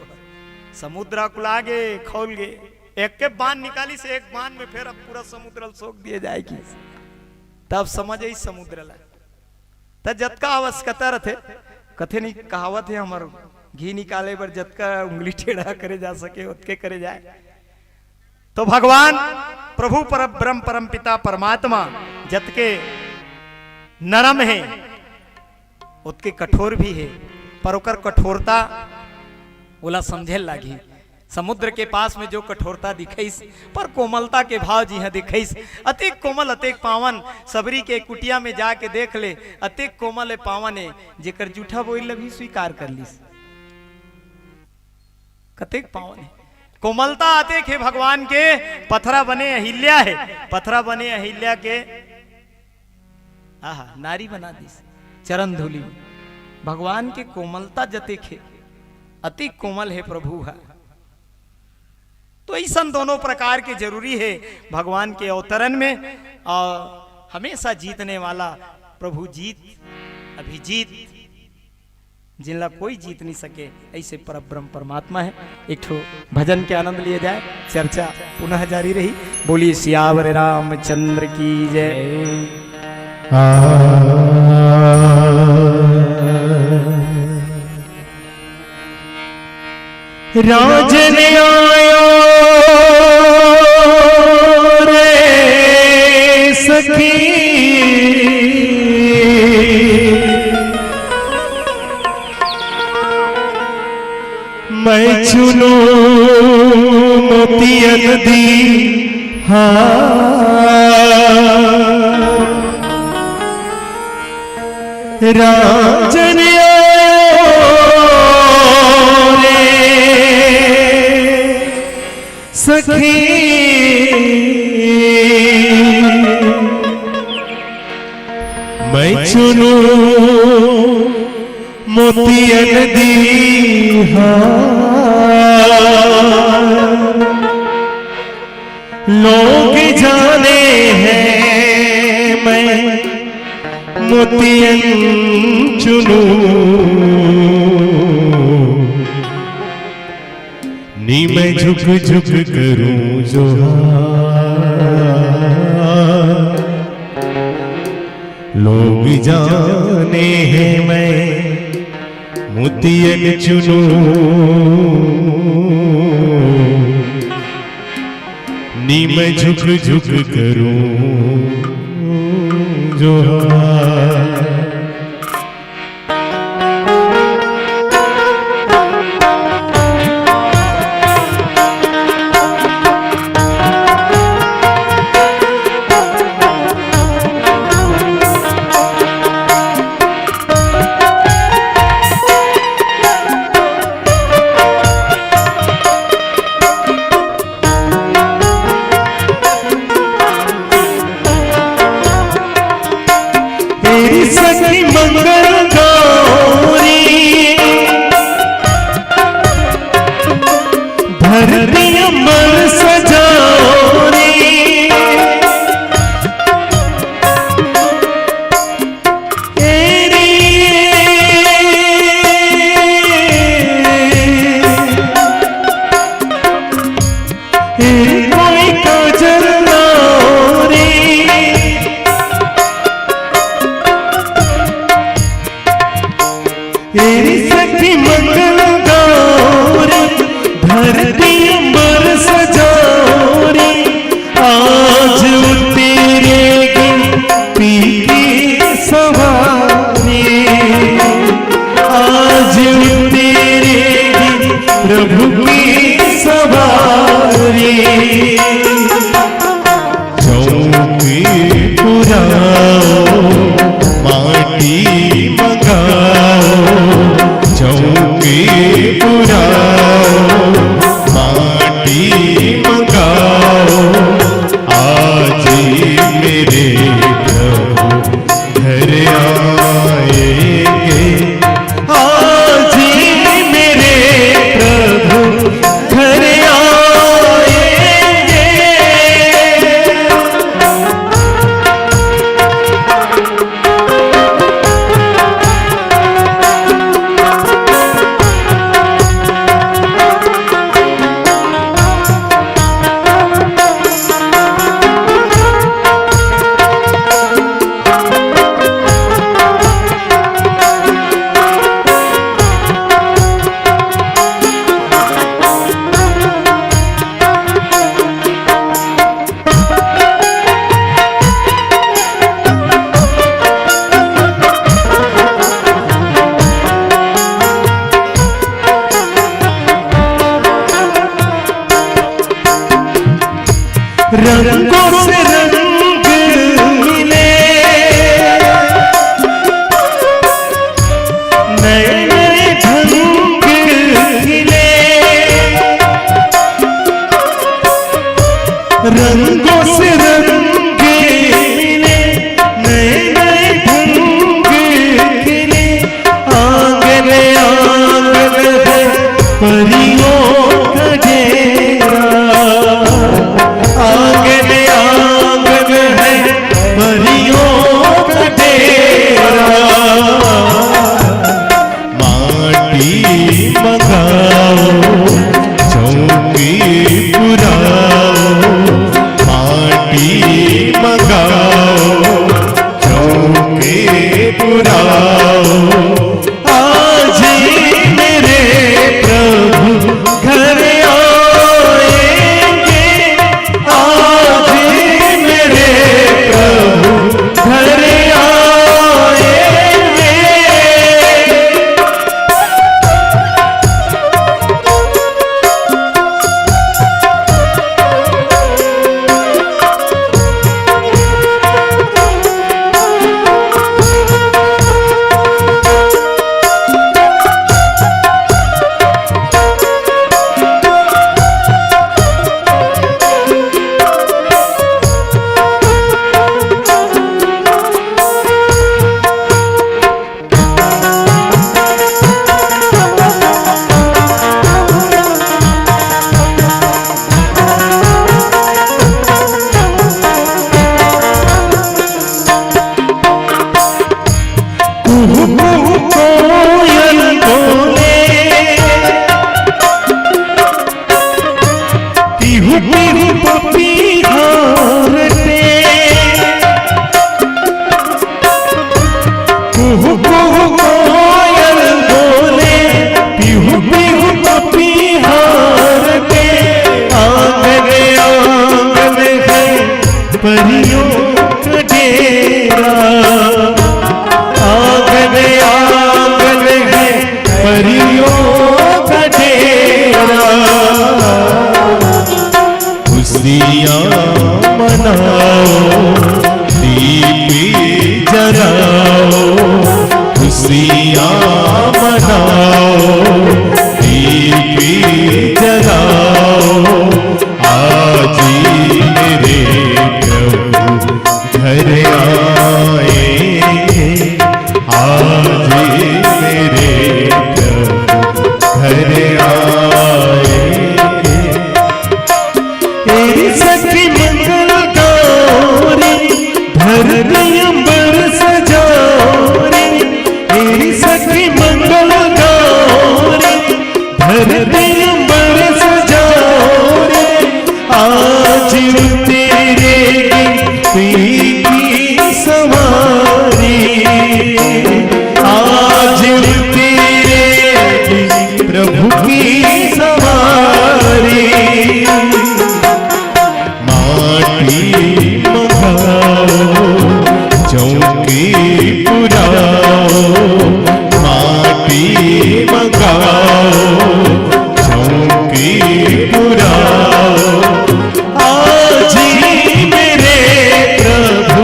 समुद्र अकुला गे, खौल गे, एके बाण निकालिस, एक बाण में फेर अब पूरा समुद्र ल सोख दिए जाए किहिस। तब समझ आइस समुद्र ला। त जतका आवश्यकता रथे, कथे नहीं, कहावत हे हमर, घी निकाले बर जतका उंगली टेढ़ा करे जा सके, ओतके करे जाए। तो भगवान प्रभु पर ब्रह्म परम पिता परमात्मा जतके नरम हे, ओतके कठोर भी हे, पर ओकर कठोरता ओला समझे लागही। समुद्र के पास में जो कठोरता दिखइस, पर कोमलता के भाव जिहां दिखइस, अतेक कोमल, अतेक पावन, सबरी के कुटिया में जाके देख ले, अतेक कोमल ए पावन ए, जेकर जूठा बोइल ल भी स्वीकार कर लिस। कतेक पावन हे, कोमलता अतेक हे भगवान के। पथरा बने अहिल्या हे, पथरा बने अहिल्या के, आहा, नारी बना दिस चरण धूलि में। भगवान के कोमलता जतेक हे, अति कोमल हे प्रभु ह। तो अइसन दोनों प्रकार के जरूरी हे भगवान के अवतरण में। अउ हमेशा जीतने वाला प्रभु जीत, अभिजीत, जिनला कोई जीत नहीं सके, अइसे परब्रह्म परमात्मा हे। एक ठो भजन के आनंद लिए जाए, चर्चा पुनः जारी रही। बोलिए सियावर रामचंद्र की जय। राजन आयो रे सखी, मैं चुनूं मोतियन दी हार। राजन आयो रे सखी, मैं चुनूं मोतियन दीहा। लोग जाने हैं मैं मोतियन चुनू, नी मैं झुक झुक करूं जोहार। लोग जाने हैं मैं मोतियन चुनू, नी मैं झुक झुक करूं जोहार। तेरी सखी मंगल गौरी, धरती अंबर सजाओ रे। तेरी, तेरी कोई काजल ना रे। तेरी सखी मंगल गौरी, धरती अंबर सजाओ रे। आज उतरेगी पी की सवारी, आज उतरेगी प्रभु की सवारी। चौकी पुराओ, माटी मंगाओ, चौकी पुराओ, माटी मंगाओ। आज मेरे प्रभु घर आएंगे, आज मेरे प्रभु घर आएंगे। रंगों से रंग मिले, नए नए ढंग खिले, रंगों से रंग मिले, नए नए ढंग खिले। आंगन आंगन है परियों का डेरा, आंगन आंगन है परियों का डेरा। माटी मंगाओ, चौकी पुराओ, माटी परियों का डेरा, आंगन आंगन है परियों का डेरा। खुशियाँ मनाओ, दीप जलाओ, खुशियाँ मनाओ, दीप जलाओ। आज मेरे प्रभु घर आएंगे, आज मेरे प्रभु घर आएंगे। तेरी सखी मंगल गौरी, धरती अंबर सजाओ रे। तेरी सखी मंगल गौरी, धरती अंबर सजाओ रे। आज तेरे की सवारी, आज तेरे प्रभु की सवारी। माटी मंगाओ, चौकी पुराओ, माटी मंगाओ, चौकी पुराओ। आज ही मेरे प्रभु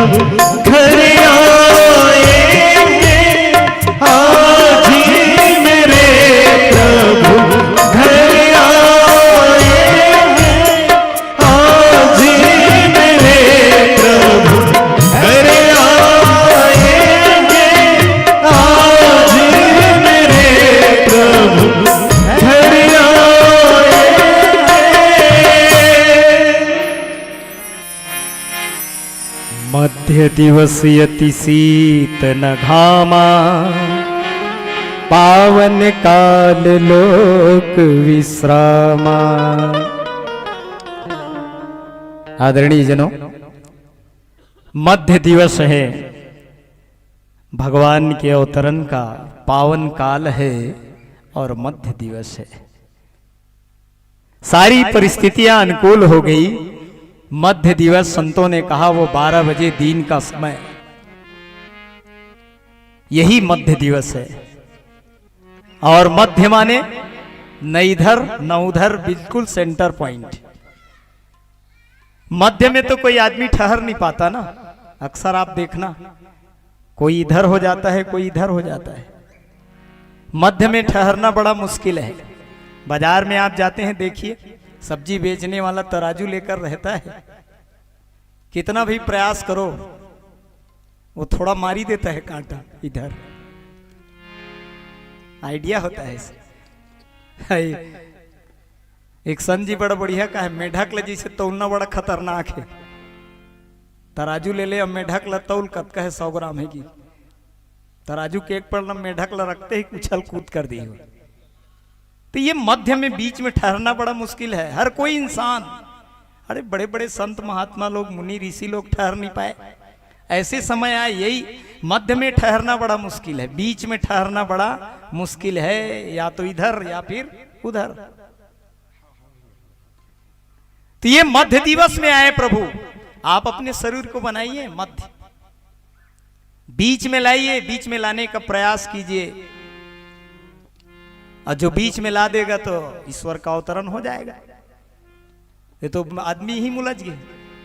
घर आएंगे, आज ही मेरे प्रभु घर आएंगे, आज ही मेरे प्रभु घर आएंगे, आज ही मेरे प्रभु घर आएंगे। मध्य दिवस अति शीत न घामा, पावन काल लोक विश्रामा। आदरणीय जनों, मध्य दिवस है, भगवान के अवतरण का पावन काल है और मध्य दिवस है। सारी परिस्थितियां अनुकूल हो गई। मध्य दिवस, संतों ने कहा, वो बारह बजे दिन का समय, यही मध्य दिवस है। और मध्य माने न इधर न उधर, बिल्कुल सेंटर पॉइंट। मध्य में तो कोई आदमी ठहर नहीं पाता ना। अक्सर आप देखना, कोई इधर हो जाता है, कोई इधर हो जाता है। मध्य में ठहरना बड़ा मुश्किल है। बाजार में आप जाते हैं, देखिए, सब्जी बेचने वाला तराजू लेकर रहता है, कितना भी प्रयास करो, वो थोड़ा मारी देता है कांटा इधर। आइडिया होता है इसे। हाय, एक संत जी बड़ा बढ़िया कहे, मेढक ले जैसे तौलना बड़ा खतरनाक है। तराजू ले ले, अब मेढक ला तौल, कतका है, सौ ग्राम है कि? तराजू के एक पल्ला मेढक ला रखते ही उछल कूद कर दी हो। तो ये मध्य में, बीच में ठहरना बड़ा मुश्किल है। हर कोई इंसान, अरे, बड़े बड़े संत महात्मा लोग, मुनि ऋषि लोग ठहर नहीं पाए। ऐसे समय आए, यही मध्य में ठहरना बड़ा मुश्किल है, बीच में ठहरना बड़ा मुश्किल है, या तो इधर या फिर उधर। तो ये मध्य दिवस में आए प्रभु, आप अपने शरीर को बनाइए मध्य, बीच में लाइए, बीच में लाने का प्रयास कीजिए। और जो बीच में ला देगा तो ईश्वर का अवतरण हो जाएगा। ये तो आदमी ही मुलझ गए,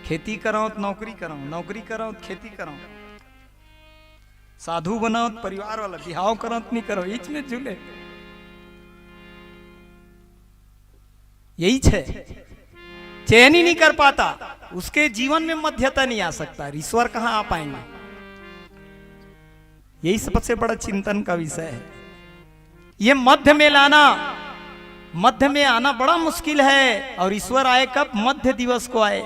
खेती कराओ तो नौकरी कराओ, नौकरी कराओ तो खेती कराओ, साधु बनाओ तो परिवार वाला, बिहाव कराओ तो नहीं करो, बीच में झूले। यही छे, चयन ही नहीं कर पाता, उसके जीवन में मध्यता नहीं आ सकता, ईश्वर कहाँ आ पाएंगे? यही सबसे बड़ा चिंतन का विषय है। ये मध्य में लाना, मध्य में आना बड़ा मुश्किल है। और ईश्वर आए कब? मध्य दिवस को आए।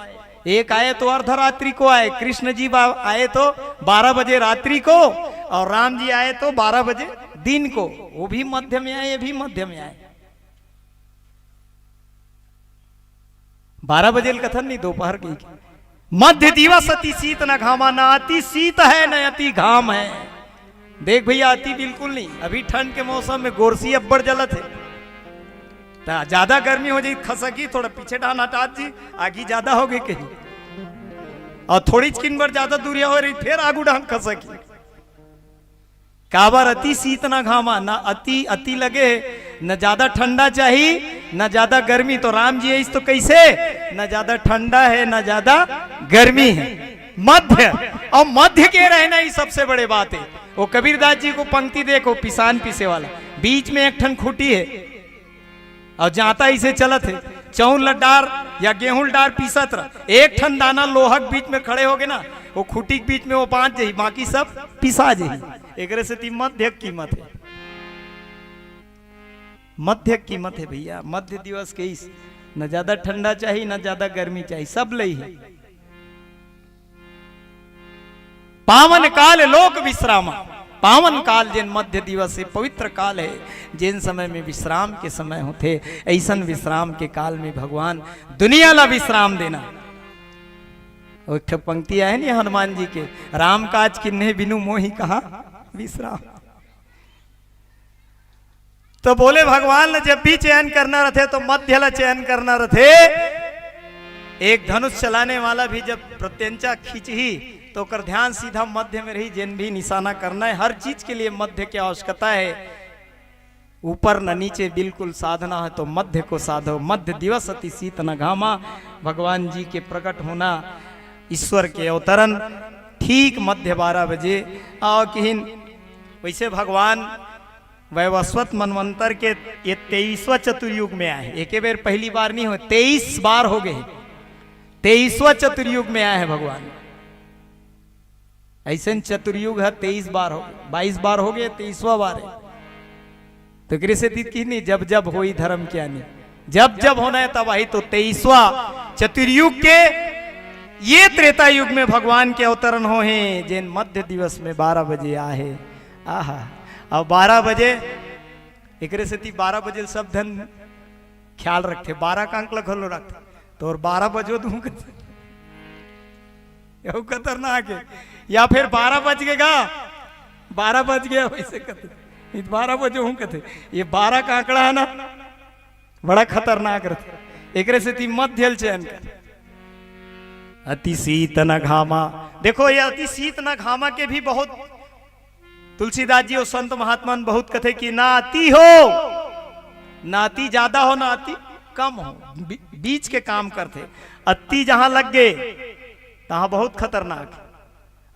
एक आए तो अर्धरात्रि को आए, कृष्ण जी बा-, आए तो बारह बजे रात्रि को, और राम जी आए तो बारह बजे दिन को। वो भी मध्य में आए, ये भी मध्य में आए। बारह बजे ल कथन नहीं, दोपहर के। मध्य दिवस अति शीत न घामा, ना अति शीत है न अति घाम है। देख भैया, अति बिल्कुल नहीं। अभी ठंड के मौसम में गोरसी अब्बड़ जलत है, त ज्यादा गर्मी हो जाई, खसकी थोड़ा पीछे डान हटा जी, आगी ज्यादा हो गई कहीं। अउ थोड़ी चिकिन बर ज्यादा दूरिया हो रही, फिर आगू डांग खसक ही। काबर अति शीत न घामा, न अति, अति लगे हे, न ज्यादा ठंडा चाही, न ज्यादा गर्मी। तो राम जी अइस तो कैसे, न ज्यादा ठंडा हे, न ज्यादा गर्मी हे, मध्य। अउ मध्य के रहना ही सबसे बड़े बात हे। वो कबीरदास जी को पंक्ति देखो, पिसान पीसे वाला, बीच में एक ठन खूंटी हे, अउ जांता इसे चलत हे, चौल ल डार या गेहूं ल डार पीसत रह, एक ठन दाना लोहा के बीच में खड़े होगे ना, वो खूंटी के बीच में वो बांच जाही, बाकी सब पिसा जाही। एकरे सेती मध्य के कीमत हे, मध्य के कीमत हे भैया। मध्य दिवस के इस, न ज्यादा ठंडा चाही, न ज्यादा गर्मी चाही, सब लई हे। पावन काल लोक विश्रामा, पावन काल जेन मध्य दिवस हे, पवित्र काल हे, जेन समय में विश्राम के समय होथे, अइसन विश्राम के काल में भगवान दुनिया ला विश्राम देना। एक ठो पंक्ति आहे नी हनुमान जी के, "राम काज किन्हे बिनु मोहि कहा विश्राम।" तो बोले भगवान ल जब भी चयन करना रथे तो मध्य ला चयन करना रथे। एक धनुष चलाने वाला भी जब प्रत्यंचा खींचही तो ओकर ध्यान सीधा मध्य में रही, जेन भी निशाना करना हे, हर चीज के लिए मध्य की आवश्यकता हे। ऊपर न नीचे, बिल्कुल साधना हे तो मध्य को साधो। मध्य दिवस अति शीत न घामा, भगवान जी के प्रकट होना, ईश्वर के अवतरण ठीक मध्य बारह बजे। अउ किहिन वैसे भगवान वैवस्वत मनवंतर के ये तेईसवाँ चतुर्युग में आए हे। एके बेर पहली बार नहीं होय, तेईस बार होगे हे। तेईसवाँ चतुर्युग में आए हे भगवान। अइसन चतुर्युग हे, तेईस बार हो, बाईस बार होगे, तेईसवाँ बार हे। तो एकरे सेती किहिन नहीं, जब जब होई धर्म ज्ञानी, जब जब होना हे तब आही। तो तेईसवाँ चतुर्युग के ये त्रेता युग में भगवान के अवतरण होहे, जेन मध्य दिवस में बारह बजे आहे। आहा, अब बारह बजे, एकरे सेती बारह बजे सब झन ख्याल रखथे, बारह के आंकड़ा घलो रखथे। तोर बारह बजो दूं कथे, यहू खतरनाक हे। या फिर बारह बज गे गा, बारह बज गे, वैसे कथे, "इत बारह बजे हूं," कथे। ये बारह के आंकड़ा हे ना, बड़ा खतरनाक रथे। एकरे सेती मध्य ल चयन कर। अति शीत न घामा। देखो, ये अति शीत न घामा के भी बहुत, तुलसीदास जी अउ संत महात्मा मन बहुत कथे कि ना अति हो, ना अति ज्यादा हो, ना अति कम हो, बी-, बीच के काम करथे। अति जहां लग गे, तहां बहुत खतरनाक हे।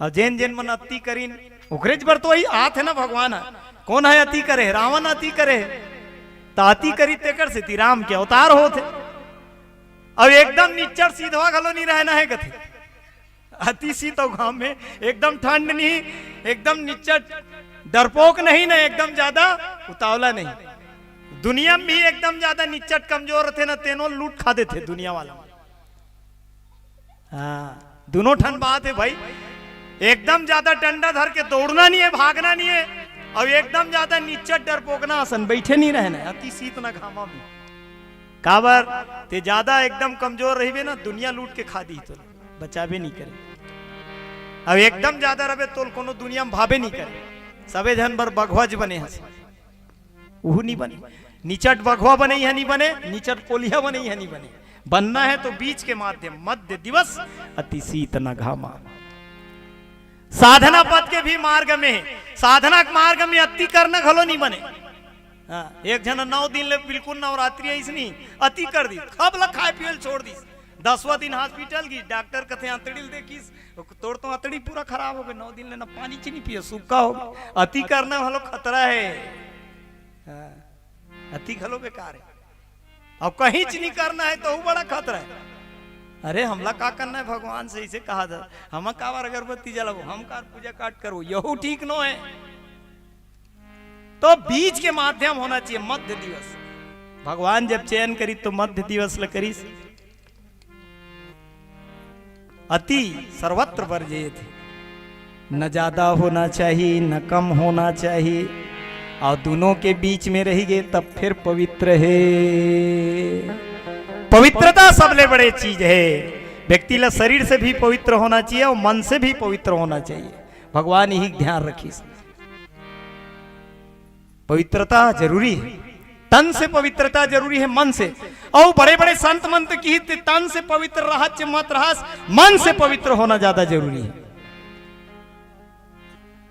अउ जेन जेन मन अति करिन, ओकरेच बर तो वही आत हे ना भगवान ह। कोन ह अति करे हे? रावण अति करे हे। त अति करी तेकर सेती राम के अवतार होत हे। अउ एकदम निच्चट सीधवा घलो नहीं रहना हे कथे। अति शीत अउ घाम में एकदम ठंड नहीं, एकदम निच्चट डरपोक नहीं ना, एकदम ज्यादा उतावला नहीं। दुनिया में भी एकदम ज्यादा निच्चट कमजोर रथे ना, तेनो लूट खा देथे दुनिया वाला। हाँ, दोनों ठन बात हे भाई। एकदम ज्यादा डंडा धर के दौड़ना नहीं हे, भागना नहीं हे, अउ एकदम ज्यादा निच्चट डरपोकना असन बैठे नहीं रहना हे, अति शीत न घामा में। काबर ते ज्यादा एकदम कमजोर रहिबे ना, दुनिया लूट के खा दी, तो बचाबे नहीं करे। अउ एकदम ज्यादा रहिबे तो कोनो दुनिया में भाबे नहीं करे। सबे झन बर बघवा ज बने हस, उहू नहीं बने। निचट बघवा बने, यह नहीं बने, निचट कोलिहा बने, यह नहीं बने। बनना हे तो बीच के माध्यम, मध्य दिवस अति शीत न घामा। साधना पथ के भी मार्ग में, साधना के मार्ग में अति करना घलो नहीं बने। हाँ, एक झन नौ दिन ले बिल्कुल नवरात्रि अइसनी अति कर दिस, खब ल खाए पिए ल छोड़ दिस। दसवां दिन hospital गिस, डॉक्टर कथे अंतड़ी ल देखिस, "तोर तो अंतड़ी पूरा खराब होगे, नौ दिन ले ना पानी चीनी पिए, सूखा होगे।" अति करना घलो खतरा हे। हाँ, अति घलो बेकार हे। अब कहीं चीनी करना हे तो बड़ा खतरा हे। अरे, हमला का करना हे भगवान से, इसे कहा था, हम काबर अगरबत्ती जलाबो, हम कार पूजा पाठ करबो, यहू ठीक नो हे। तो बीच के माध्यम होना चाहिए, मध्य दिवस। भगवान जब चयन करी तो मध्य दिवस ल करिस। अति सर्वत्र वर्जेत, न ज्यादा होना चाहिए, न कम होना चाहिए, अउ दोनों के बीच में रहिगे तब फिर पवित्र हे। पवित्रता सबले बड़े चीज हे। व्यक्ति ला शरीर से भी पवित्र होना चाहिए अउ मन से भी पवित्र होना चाहिए। भगवान यही ध्यान रखिस। पवित्रता जरूरी हे, तन से पवित्रता जरूरी हे, मन से। अउ बड़े-बड़े संत मन तो किहिस, "तन से पवित्र रहच मत रहस, मन से पवित्र होना ज्यादा जरूरी हे।"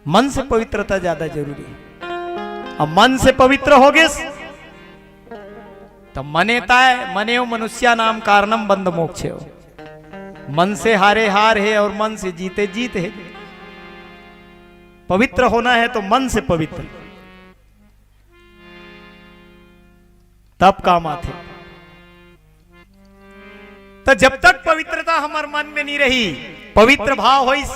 मन से पवित्रता ज्यादा जरूरी हे। अब मन से पवित्र हो गिस, त मने ताय, मनेव मनुष्याणां कारणं बंध मोक्ष हो। मन से हारे हार हे अउ मन से जीते जीत हे। पवित्र होना हे त मन से पवित्र, तब काम आथे। त जब तक पवित्रता हमर मन में नइ रही, पवित्र भाव होइस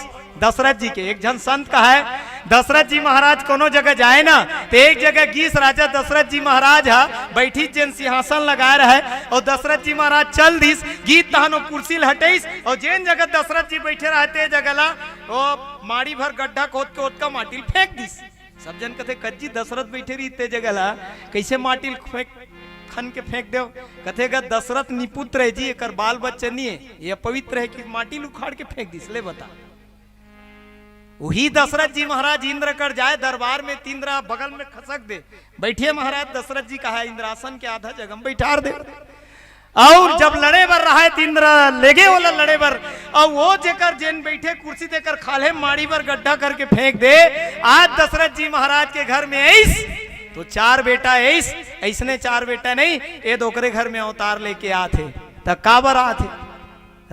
दशरथ जी के। एक झन संत कहय, दशरथ जी महाराज कोनो जगह जाय ना, त एक जगह गिस, राजा दशरथ जी महाराज ह बइठिस, जेन सिंहासन लगाय रहय, अउ दशरथ जी महाराज चल दिस, गिस तहन ओ कुर्सी ल हटइस, अउ जेन जगह दशरथ जी बइठे रहय, ते जगह ला ओ माड़ी भर गड्ढा खोद के ओतका माटी ल फेंक दिस। सब झन कथे, "कज्जी, दशरथ बइठे रहिस ते जगह ला, कइसे माटी ल फेंक, खन के फेंक देव?" कथे, "गा, दशरथ निपुत्र हे जी, एकर बाल बच्चा नइ हे, ये अपवित्र हे कि माटी ल उखाड़ के फेंक दिस, ले बता।" उही दशरथ जी महाराज इंद्र कर जाय दरबार में, त इंद्र बगल में खसक दे, "बइठिए महाराज।" दशरथ जी कहय, "इंद्रासन के आधा जगह म बइठार दे।" अउ जब लड़े बर रहय त इंद्र लेगे ओला लड़े बर, अउ ओ जेकर जेन बइठे कुर्सी, तेकर खाल्हे माड़ी भर गड्ढा करके फेंक दे। आज दशरथ जी महाराज के घर में अइस त चार बेटा अइस, अइसने चार बेटा नहीं, ए दे ओकरे घर में अवतार लेके आथे। त काबर आथे?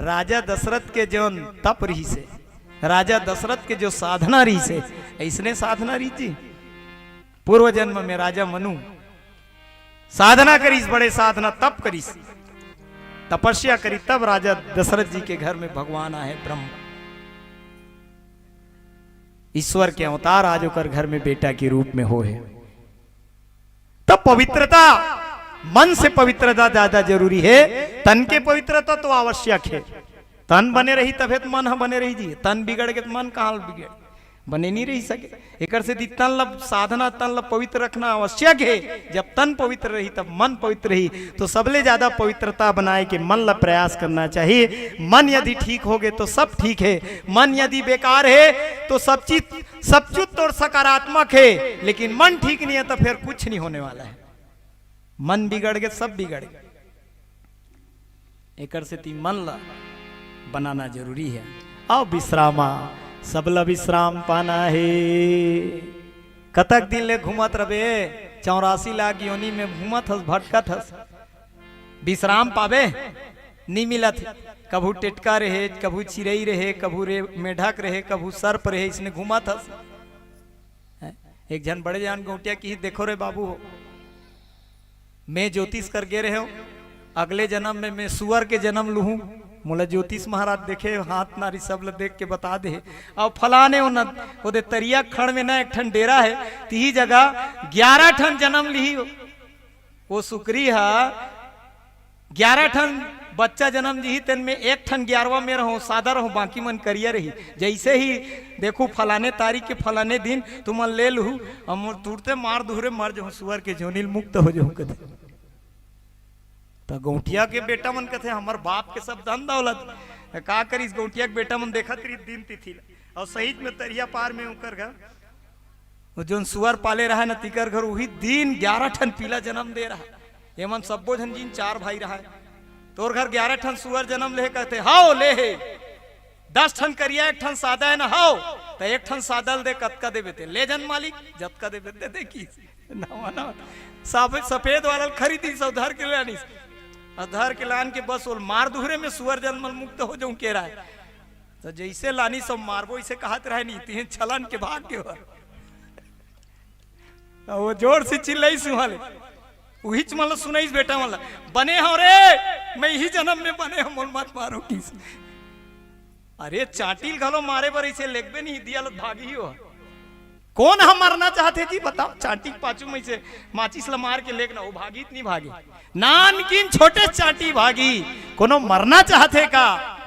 राजा दशरथ के जोन तप रहिस हे, राजा दशरथ के जो साधना रहिस हे, अइसने साधना रहिस जी। पूर्व जन्म में राजा मनु साधना करिस, बड़े साधना तप करिस, तपस्या करिस, तब राजा दशरथ जी के घर में भगवान आहे ब्रह्म, ईश्वर के अवतार आज ओकर घर में बेटा के रूप में होहे। तब पवित्रता, मन से पवित्रता ज्यादा जरूरी हे। तन के पवित्रता तो आवश्यक हे, तन बने रही तभे त मन ह बने रही जी। तन बिगड़ गे त मन कहाँ ल बिगड़, बने नइ रहि सके। एकर सेती तन ल साधना, तन ल पवित्र रखना आवश्यक हे। जब तन पवित्र रही तब मन पवित्र रही। तो सबले ज्यादा पवित्रता बनाए के मन ल प्रयास करना चाहिए। मन यदि ठीक होगे तो सब ठीक हे, मन यदि बेकार हे तो सब चीज, सब चीज तोर सकारात्मक हे, लेकिन मन ठीक नइ हे तो फिर कुछ नइ होने वाला हे। मन बिगड़ गे, सब बिगड़ गे। एकर सेती मन ला बनाना जरूरी हे। अउ विश्रामा, सबला विश्राम पाना हे। कतक दिन ले घूमत रबे, चौरासी लाख योनि में घूमत हस, भटकत हस, विश्राम पाबे? नी मिलत हे। कभू टेटका रहे, कभू चिरई रहे, कभू रे मेढक रहे, कभू सर्प रहे, इसने घूमत हस। हैं? एक झन बड़े जान गौंटिया किहिस, "देखो रे बाबू हो, मैं ज्योतिष कर गे रहेंव, अगले जन्म में मैं सुअर के जन्म लूहूं।" मोला ज्योतिष महाराज देखे, हाथ नारी सब ल देख के बता दे। अउ फलाने ओन, ओदे तरिया खड़ में ना एक ठन डेरा हे, तिही जगह ग्यारह ठन जन्म लिही हो। वो सुकरी ह ग्यारह ठन बच्चा जन्म दिही, तेन में एक ठन ग्यारहवाँ में रहूं, सादा रहूं, बाकी मन करिया रही। जैसे ही देखूं फलाने तारीख के फलाने दिन तुमन ले लूहू, हम तुरते मार दुहरे मर जाहूं, सुअर के जोनी ल मुक्त हो जाहूं कथे। त गौंटिया के बेटा मन कथे, "हमर बाप के सब धन दौलत।" त का करिस, गौंटिया के बेटा मन देखत रही दिन तिथि ल, अउ सहीच में तरिया पार में उकर घर वो जोन सुअर पाले रहय न, तिकर घर उही दिन ग्यारह ठन पीला जन्म दे रहय। एमन सब्बो झन जिन चार भाई रहय। तोर घर ग्यारह ठन सुअर जन्म लेहे कहथे, "हव, लेहे।" दस ठन करिया, एक ठन सादा हे न, "हव।" त एक ठन सादा ल दे, "कतका देबे ते?" "ले जन मालिक, जतका देबे ते दे," किहिस। नवा, नवा। सब सफेद वाला ल खरीदिस अउ धर के लानिस। अउ धर के लान के बस ओल मार दुहरे में सुअर जन्म ल मुक्त हो जाहूं के रहय। त जैसे लानिस अउ मारबो, इसे कहत रहय नी, तिहें छलन के भाग गे। अउ वो जोर से चिल्लाइस उहां ले। उहीच मन ल सुनाइस बेटा मन ल, "बने हंव रे, मैं इही जन्म में बने हंव, मोला मत मारो," किहिस। अरे चांटी ल घलो मारे बर इसे लेगबे नहीं, दिया ल भागही हो। कोन ह मरना चाहथे जी, बताओ? चांटी के पाछू में इसे माचिस ल मार के लेगना, वो भागी त नहीं भागी? नानकिन छोटे चांटी भागी, कोनो मरना चाहथे का?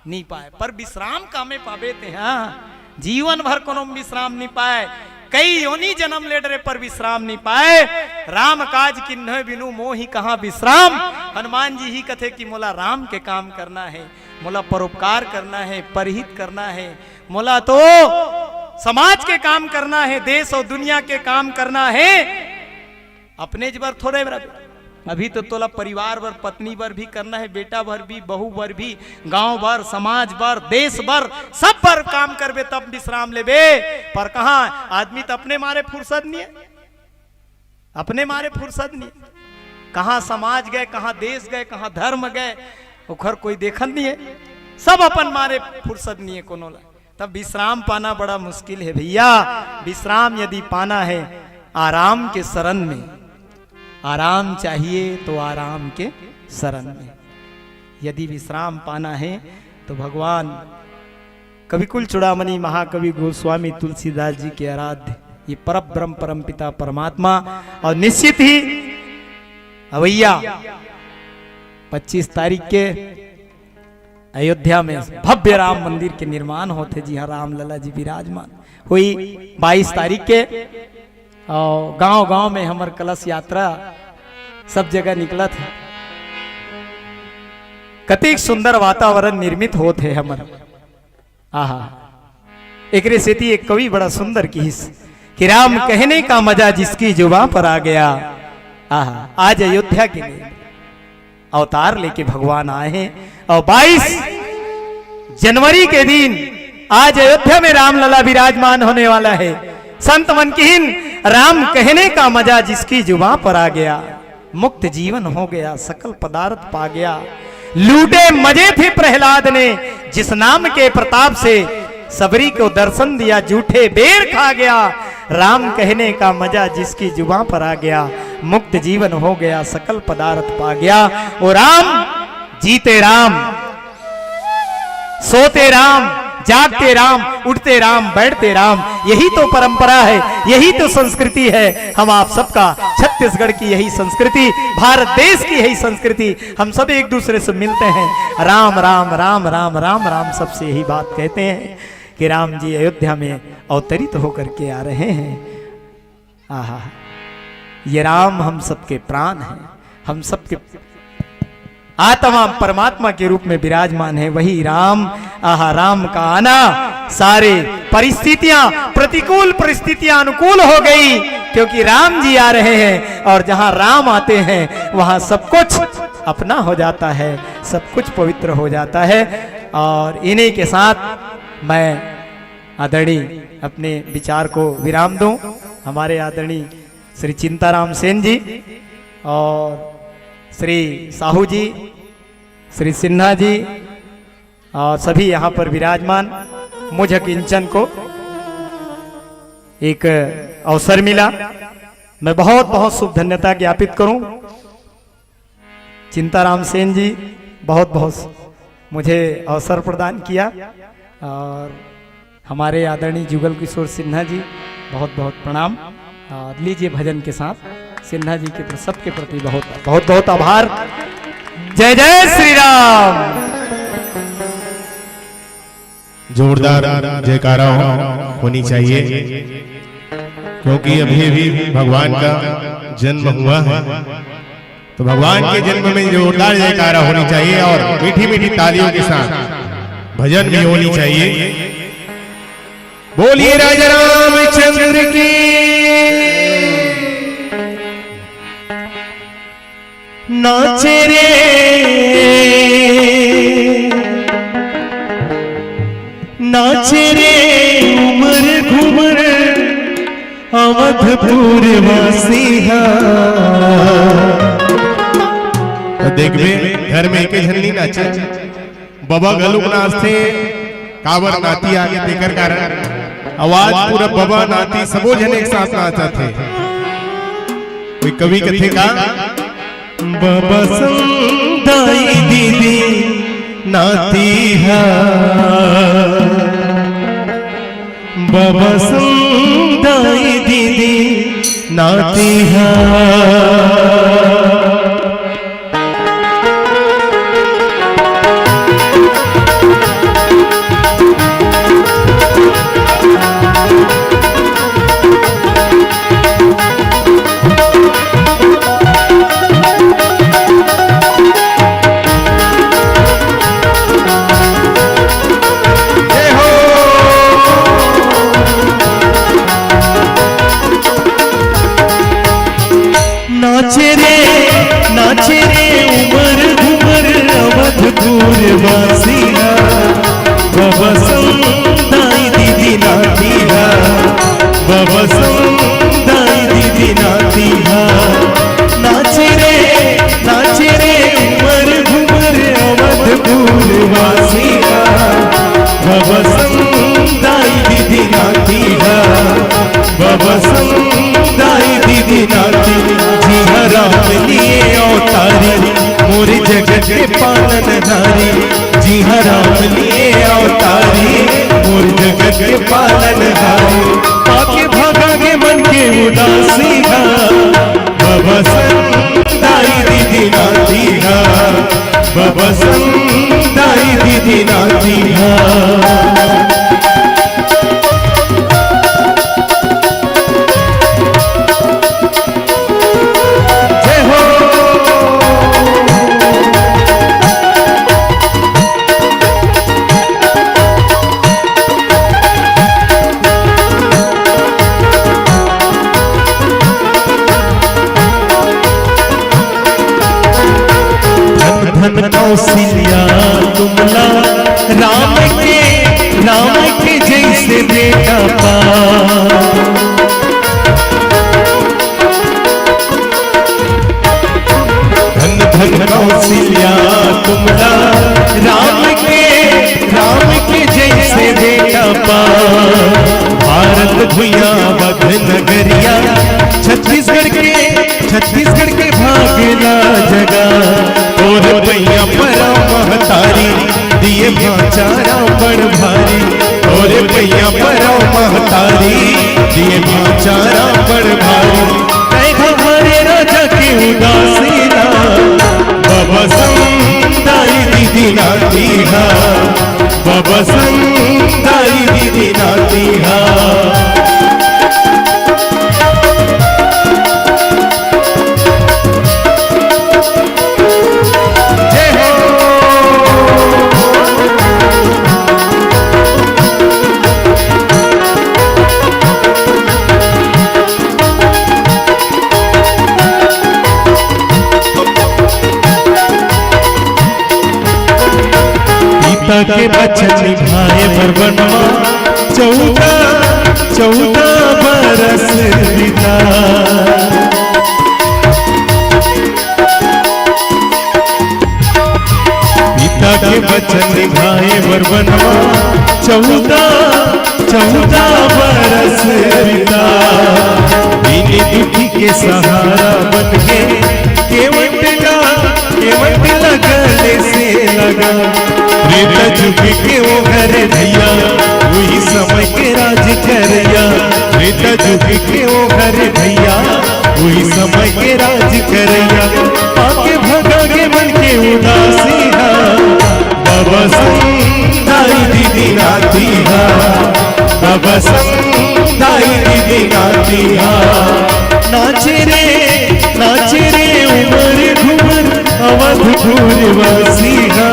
नी पाय, पर विश्राम कामे पाबे ते, हाँ, जीवन भर कोनो विश्राम नी पाय। कई योनि जन्म ले डरे पर विश्राम नी पाय। राम काज किन्हों बिनु मोहि कहाँ विश्राम। हनुमान जी ही कथे कि मोला राम के काम करना हे, मोला परोपकार करना हे, परहित करना हे, मोला तो समाज के काम करना हे, देश अउ दुनिया के काम करना हे। अपने ज बर थोड़े बर। अभी तो तोला परिवार बर, पत्नी बर भी करना है, बेटा बर भी, बहू बर भी, गांव बर, समाज बर, देश बर, सब बर काम करबे तब विश्राम लेबे। पर कहाँ, आदमी तो अपने मारे फुर्सत नहीं है, अपने मारे फुर्सत नहीं है। कहाँ समाज गए, कहाँ देश गए, कहाँ धर्म गए, ओखर कोई देखत नहीं है। सब अपन मारे फुर्सत नहीं है कोनो ला। तब विश्राम पाना बड़ा मुश्किल है भैया। विश्राम यदि पाना है आराम के शरण में, आराम चाहिए तो आराम के शरण में। यदि विश्राम पाना है तो भगवान कविकुल चूड़ामणि महाकवि गोस्वामी तुलसीदास जी के आराध्य ये पर ब्रह्म परम पिता परमात्मा, और निश्चित ही अवैया पच्चीस तारीख के अयोध्या में भव्य राम मंदिर के निर्माण होथे, जिहां रामलला जी विराजमान होही बाईस तारीख के। और गांव-गांव में हमर कलश यात्रा सब जगह निकलत हे। कतेक सुंदर वातावरण निर्मित होत हे हमर। आहा, एकरे सेती एक कवि बड़ा सुंदर किहिस कि राम कहने का मजा जिसकी जुबां पर आ गया। आहा, आज अयोध्या के लिए अवतार लेके भगवान आए हैं और बाईस जनवरी के दिन आज अयोध्या में रामलला विराजमान होने वाला है। संत मन किहिन, राम कहने का मजा जिसकी जुबां पर आ गया, मुक्त जीवन हो गया, सकल पदार्थ पा गया। लूटे मजे थे प्रहलाद ने, जिस नाम के प्रताप से सबरी को दर्शन दिया, जूठे बेर खा गया। राम कहने का मजा जिसकी जुबां पर आ गया, मुक्त जीवन हो गया, सकल पदार्थ पा गया। ओ राम, जीते राम, सोते राम, जागते राम, उठते राम, बैठते राम, यही तो परंपरा है, यही तो संस्कृति है। हम आप सबका छत्तीसगढ़ की यही संस्कृति, भारत देश की यही संस्कृति। हम सब एक दूसरे से मिलते हैं, राम राम राम राम राम राम, सबसे यही बात कहते हैं कि राम जी अयोध्या में अवतरित होकर के आ रहे हैं। आहा, ये राम हम सबके प्राण हैं, हम सबके आत्मा परमात्मा के रूप में विराजमान है। वही राम, आहा, राम का आना, सारे परिस्थितियां, प्रतिकूल परिस्थितियां अनुकूल हो गई, क्योंकि राम जी आ रहे हैं। और जहां राम आते हैं वहां सब कुछ अपना हो जाता है, सब कुछ पवित्र हो जाता है। और इन्हीं के साथ मैं आदरणीय अपने विचार को विराम दूं। हमारे आदरणीय श्री चिंताराम सेन जी और श्री साहू जी, श्री सिन्हा जी और सभी यहाँ पर विराजमान मुझ किंचन को एक अवसर मिला, मैं बहुत बहुत शुभ धन्यता ज्ञापित करूं। चिंताराम सेन जी, बहुत बहुत मुझे अवसर प्रदान किया और हमारे आदरणीय जुगल किशोर सिन्हा जी, बहुत बहुत प्रणाम। और लीजिए, भजन के साथ सिन्हा जी के प्र-, सबके प्रति बहुत बहुत बहुत आभार। जय जय श्री राम। जोरदार जयकारा हो, होनी चाहिए, क्योंकि अभी अभी भगवान का जन्म हुआ है। तो भगवान के जन्म में जोरदार जयकारा होनी चाहिए और मीठी मीठी तालियों के साथ भजन भी होनी चाहिए। बोलिए राजा रामचंद्र की। नाचे रे, नाचे रे उमर घुमर अवधपुर वासी हा। तो देखबे, घर में एके झन नी नाचे, बबा घलोक नाचथे, काबर नाती आगे तेकर कारण आवाज पूरा बबा नाती सबो झन एक साथ नाचत हे। कोई कवि कथे का, बबा संग दाई दीदी नाती हा, बबा संग दाई दीदी नाती हा। दाई दीदी नाती हा, बाबा संग दाई दीदी नाती हा। नाचे रे, नाचे रे, उमर घुमर अवधपुर वासी हा। बाबा संग दाई दीदी नाती हा, बाबा संग दाई दीदी नाती। जी हा राम लिए अवतारी, मोर जगत के पालनहारी। जी हा राम लिए अवतारी, मोर जगत के पालनहारी। पाके भागा गे मन के उदासी हा, बाबा संग दाई दीदी नाती हा, बाबा संग दाई दीदी नाती हा। जय हो। धन धन कौशल्या तुमला राम के, राम के जैसे बेटा पा। धन धन कौशल्या तुमला राम के, राम के जैसे बेटा पा। भारत भुइयां अवध नगरिया, छत्तीसगढ़ के, छत्तीसगढ़ के भाग ला जगा। तोर पैया परा महतारी, दिए भांचा राम बड़ भारी। तोर पैया परा महतारी, दिए भांचा राम बड़ भारी। तै हमारे राजा के उदासी ला, बाबा संग दाई दीदी नाती हा, बाबा संग दाई दीदी नाती हा। जय हो। पिता के वचन निभाए बर बनवा चौदह, चौदह बरस बिता। पिता के वचन निभाए बर बनवा चौदह, चौदह बरस बिता। दीन दुखी के सहारा बन के केवट ला, केवट ला गले से लगा। त्रेता जुग के ओ घर भैया, वही समय के राज करैया। त्रेता जुग के ओ घर भैया, वही समय के राज करैया। पाके भगा गे मन के उदासी हा, बाबा संग दाई दीदी नाती हा, बाबा संग दाई दीदी नाती हा। नाचे रे, नाचे रे उमर घुमर अवधपुर वासी हा,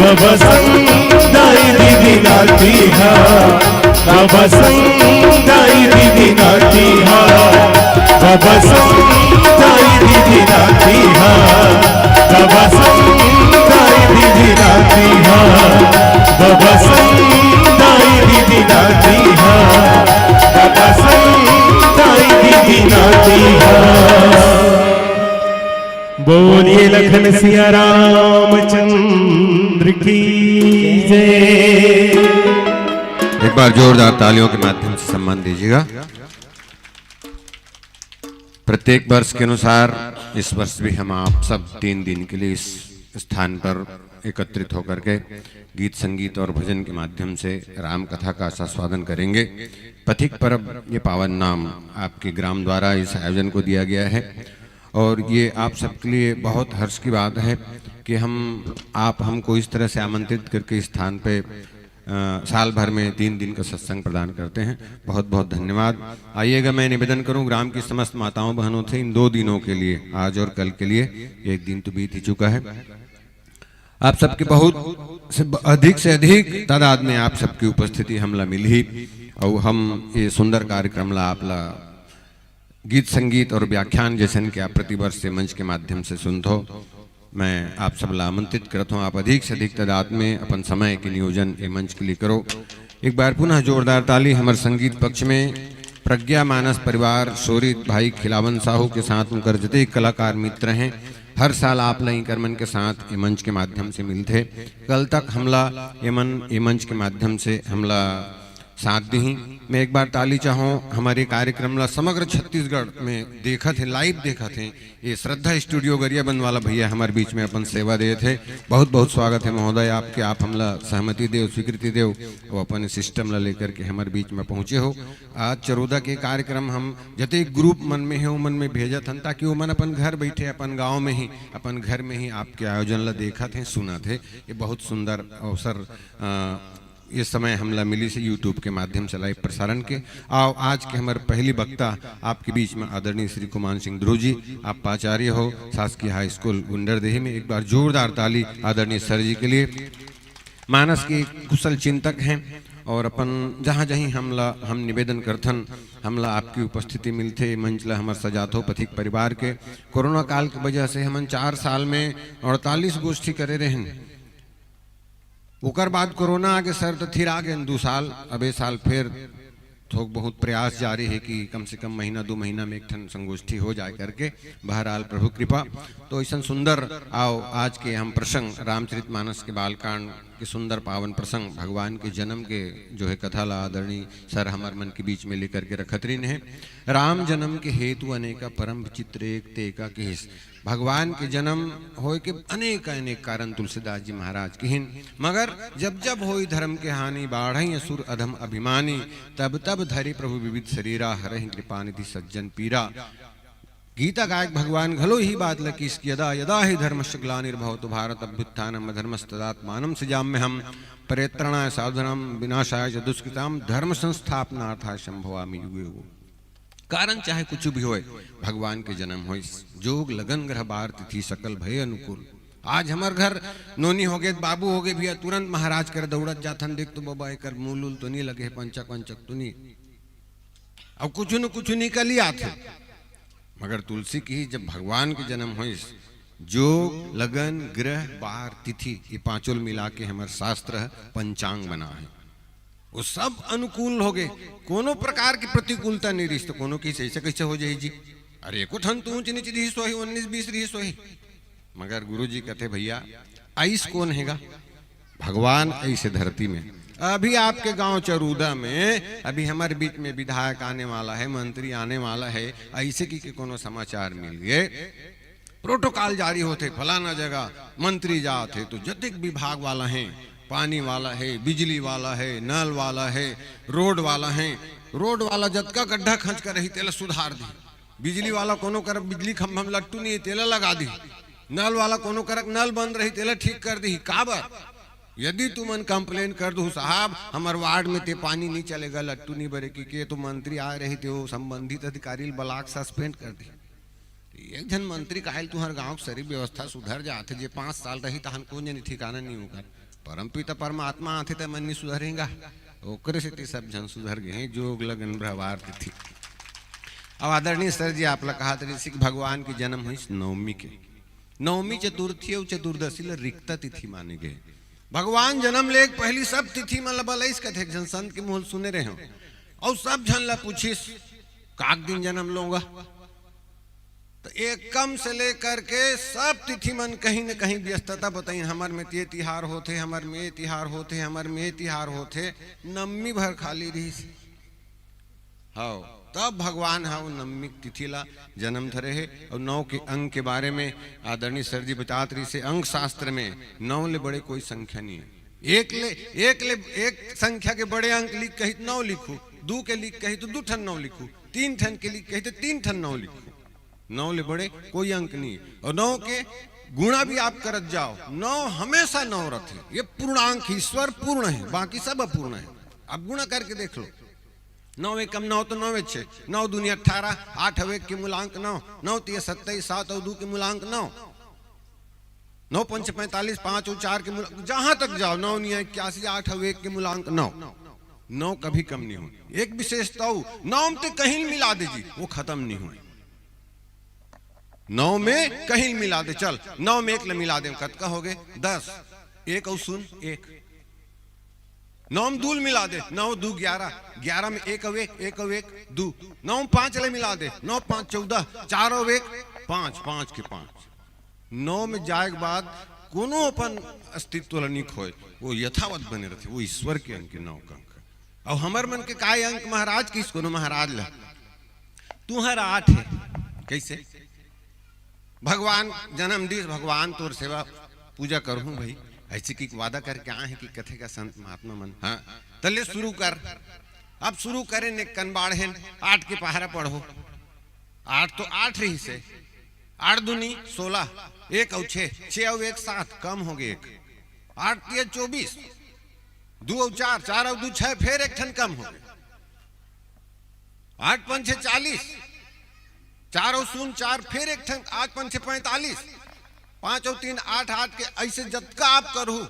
बाबा संग दाई दीदी नाती हा। बाबा संग दाई दीदी नाती हा, बाबा संग दाई दीदी नाती हा, बाबा संग दाई दीदी नाती हा, बाबा संग दाई दीदी नाती हा, बाबा संग दाई दीदी नाती हा। बोलिए लखन सिया रामचंद्र की जय। एक बार जोरदार तालियों के माध्यम से सम्मान दीजिएगा। प्रत्येक वर्ष के अनुसार इस वर्ष भी हम आप सब तीन दिन के लिए इस स्थान पर एकत्रित होकर के गीत संगीत और भजन के माध्यम से राम कथा का आस्वादन करेंगे। पथिक परब ये पावन नाम आपके ग्राम द्वारा इस आयोजन को दिया गया है और ये आप सबके लिए बहुत हर्ष की बात है कि हम, आप हमको इस तरह से आमंत्रित करके इस स्थान पे, अ, साल भर में तीन दिन का सत्संग प्रदान करते हैं। बहुत बहुत धन्यवाद। आइएगा, मैं निवेदन करूं ग्राम की समस्त माताओं बहनों से इन दो दिनों के लिए, आज और कल के लिए, एक दिन तो बीत ही चुका है, आप सबके बहुत से, अधिक से अधिक तादाद में आप सबकी उपस्थिति हमला मिलही और हम ये सुंदर कार्यक्रम ला आप ला गीत संगीत और व्याख्यान जैसन के आप प्रतिवर्ष से मंच के माध्यम से सुनथो। मैं आप सब ला आमंत्रित करत हूँ, आप अधिक से अधिक तादाद में अपन समय के नियोजन ए मंच के लिए करो। एक बार पुनः जोरदार ताली हमर संगीत पक्ष में प्रज्ञा मानस परिवार, शोरित भाई खिलावन साहू के साथ उनकर जते कलाकार मित्र हैं, हर साल आप ला इंकर मन के साथ ए मंच के माध्यम से मिलथे। कल तक हमला एमन ए मंच के माध्यम से हमला साथ दिही। मैं एक बार ताली चाहूँ, हमर कार्यक्रम ला समग्र छत्तीसगढ़ में देखत हे, लाइव देखत हे, ये श्रद्धा स्टूडियो गरियाबंद वाला भैया हमर बीच में अपन सेवा देत हे। बहुत बहुत स्वागत हे महोदय आपके, आप हमला सहमति देव, स्वीकृति देव, वो अपन सिस्टम ला लेकर के हमर बीच में पहुँचे हो। आज चरोदा के कार्यक्रम हम जते ग्रुप मन में हे, उमन में भेजत हन, ताकि उमन अपन घर बैठे, अपन गाँव में ही, अपन घर में ही आपके आयोजन ला देखत हे, सुनत हे। ये बहुत सुंदर अवसर अ, ये समय हमला मिलिस हे YouTube के माध्यम से लाइव प्रसारण के। अउ आज के हमर पहली वक्ता आपके बीच में आदरणीय श्री कुमान सिंह ध्रुव जी, आप प्राचार्य हो शासकीय हाई स्कूल गुंडरदेही में। एक बार जोरदार ताली आदरणीय सर जी के लिए। मानस के कुशल चिंतक हैं अउ अपन जहाँ जहीं हमला, हम निवेदन करथन, हमला आपकी उपस्थिति मिलथे, मंच ला हमर सजाथो पथिक परिवार के। कोरोना काल के वजह से हमन चार साल में अड़तालीस गोष्ठी करे रहेन। ओकर बाद कोरोना आगे सर, तो थिर आ गेन दू साल। अब ए साल फिर थोक बहुत प्रयास जारी हे कि कम से कम महीना दू महीना में एक ठन संगोष्ठी हो जाए करके। बहरहाल प्रभु कृपा। तो अइसन सुंदर अउ आज के हम प्रसंग रामचरित मानस के बालकांड के सुंदर पावन प्रसंग भगवान के जन्म के जो हे कथा ला आदरणीय सर हमर मन के बीच में लेकर के रखत रहिन हे। राम जन्म के हेतु अनेका परम विचित्र एक ते एका किहिस। भगवान के जन्म होय के अनेक अनेक कारण तुलसीदास जी महाराज किहिन, मगर जब जब होई धर्म के हानि, बाढ़ई असुर अधम अभिमानी, तब तब धरे प्रभु विविध शरीरा, हरहि कृपा निधि सज्जन पीरा। गीता गायक भगवान घलो ही बात ल किहिस कि यदा यदा ही धर्मस्य ग्लानिर्भवतु भारत अभ्युत्थानम अधर्मस्य तदात्मानम सृजाम्यहम परित्राणाय साधुनाम विनाशाय च दुष्कृताम धर्म संस्थापनार्थाय संभवामि युगे युगे। कारण चाहे कुछ भी होय, भगवान के जन्म होइस। जोग लगन ग्रह बार तिथि सकल भय अनुकूल। आज हमर घर नोनी होगे, बाबू होगे भैया, तुरंत महाराज कर दौड़त जाथन, देख तो बाबा एकर मूल उल तो नहीं लगे, पंचक वंचक तो नहीं। अब कुछ न कुछ निकल ही आथे। मगर तुलसी किहिस जब भगवान के जन्म होइस, जोग लगन ग्रह बार तिथि, ये पांचों ल मिला के हमर शास्त्र ह पंचांग बना हे। वो सब अनुकूल होगे, कोनो प्रकार के प्रतिकूलता नहीं रहिस। तो कोनो किहिस ऐसे कैसे हो जाही जी? अरे एको ठन तो ऊंच नीच रहिस होही, उन्नीस बीस रहिस होही। मगर गुरु जी कथे भैया, आइस कोन हे गा? भगवान आइस हे धरती में। अभी आपके गांव चरूदा में अभी हमर बीच में विधायक आने वाला हे, मंत्री आने वाला हे, ऐसे किके कोनो समाचार मिल गे, प्रोटोकॉल जारी होथे, फलाना जगह मंत्री जात हे तो जतेक विभाग वाला हे, पानी वाला हे, बिजली वाला हे, नल वाला हे, रोड वाला हे, रोड वाला जतका गड्ढा खंच कर रही तेला सुधार दी। बिजली वाला कोनो कर बिजली खंभा में लट्टू नहीं हे, तेला लगा दी। नल वाला कोनो करक नल बंद रही, तेला ठीक कर दी। काबर? यदि तुमन कंप्लेन कर दू साहब, हमर वार्ड में ते पानी नहीं चलेगा, लट्टू नहीं बरे किके, तो मंत्री आए रही ते वो संबंधित अधिकारी ल ब्लॉक सस्पेंड कर दी। एक झन मंत्री काहे ल तुहर गांव के सरी व्यवस्था सुधर जाथे, जे पांच साल रही तहन कोन जनी ठिकाना नहीं ओकर। परमपिता परमात्मा आथे त मन नहीं सुधरेगा, ओकरे सेती सब झन सुधर गए हैं, जोग लगन व्यवहार तिथि। अब आदरणीय सर जी आप ला कहा तरी कि भगवान के जन्म होइस नवमी के, नवमी चतुर्थी अउ चतुर्दशी ल रिक्ता तिथि माने गए। भगवान जन्म ले एक पहली सब तिथि मन ल बलइस कथे, एक झन संत के मुंह ले सुने रहे हो, अउ सब झन ला पूछिस काक दिन जन्म लोगा। तो एकम से लेकर के सब तिथि मन कहीं न कहीं व्यस्तता बताइन, हमर में ते तिहार होथे, हमर में ये तिहार होथे, हमर में ये तिहार होथे, नवमी भर खाली रहिस। हव, तब भगवान ह वो नवमी तिथि ला जन्म धरे हे। और नौ के अंक के बारे में आदरणीय सर जी बतात रहिस हे, अंक शास्त्र में नौ ले बड़े कोई संख्या नहीं है। एक ले, एक ले, एक संख्या के बड़े अंक लिख कही तो नौ लिखू, दू के लिख कही तो दू ठन नौ लिखू, तीन ठन के लिख कही तो तीन ठन नौ लिखू। नौ ले बड़े कोई अंक नहीं। और नौ के गुणा भी आप करत जाओ, नौ हमेशा नौ रथे। ये पूर्णांक, ईश्वर पूर्ण है, बाकी सब अपूर्ण है। आप गुणा करके देख लो, नौ एकम नौ तो नौ छे, नौ दूनी अठारह, आठ अउ एक के मूलांक नौ, नौ तिया सत्ताईस, सात अउ दू के मूलांक नौ, नौ पंच पैंतालीस, पाँच अउ चार के मूलांक, जहां तक जाओ, नौ निया इक्यासी, आठ अउ एक के मूलांक नौ। नौ कभी कम नहीं हो। एक विशेषता हो, नौ में ते कहीं मिला दे जी, वो खत्म नहीं हो। नौ में कहीं मिला दे, चल, नौ में एक ल मिला दे, कतका हो गए? दस। एक अउ शून्य, एक। नौ में दू ल मिला दे, नौ दू ग्यारह, ग्यारह में एक अउ एक, एक अउ एक, दू। नौ में पाँच ल मिला दे, नौ पाँच चौदह, चार अउ एक, पाँच, पाँच के पाँच। नौ में जाए के बाद कोनो अपन अस्तित्व ल नी खोए, वो यथावत बने रहथे, वो ईश्वर के अंक, नौ का अंक। अउ हमर मन के काय अंक महाराज, किस कोनो महाराज ल? तुहर आठ हे। कैसे? भगवान जन्म दिस, भगवान तोर सेवा पूजा करहूं भाई, ऐसे की वादा करके आए हैं कि कथे का संत महात्मा मन। हाँ, तले शुरू कर। अब शुरू करें ने कनबाढ़ हेन, आठ के पहारा पढ़ो। आठ तो आठ रहिसे, आठ दूनी सोलह, एक अउ छः, छः अउ एक सात, कम हो गए एक। आठ तिया चौबीस, दू अउ चार, चार अउ दू छः, फिर एक ठन कम हो गए। आठ पंचे चालीस, चार अउ शून्य चार, फिर एक ठन, आठ पंचे पैंतालीस, पाँच अउ तीन आठ, आठ के ऐसे जतका आप करहू,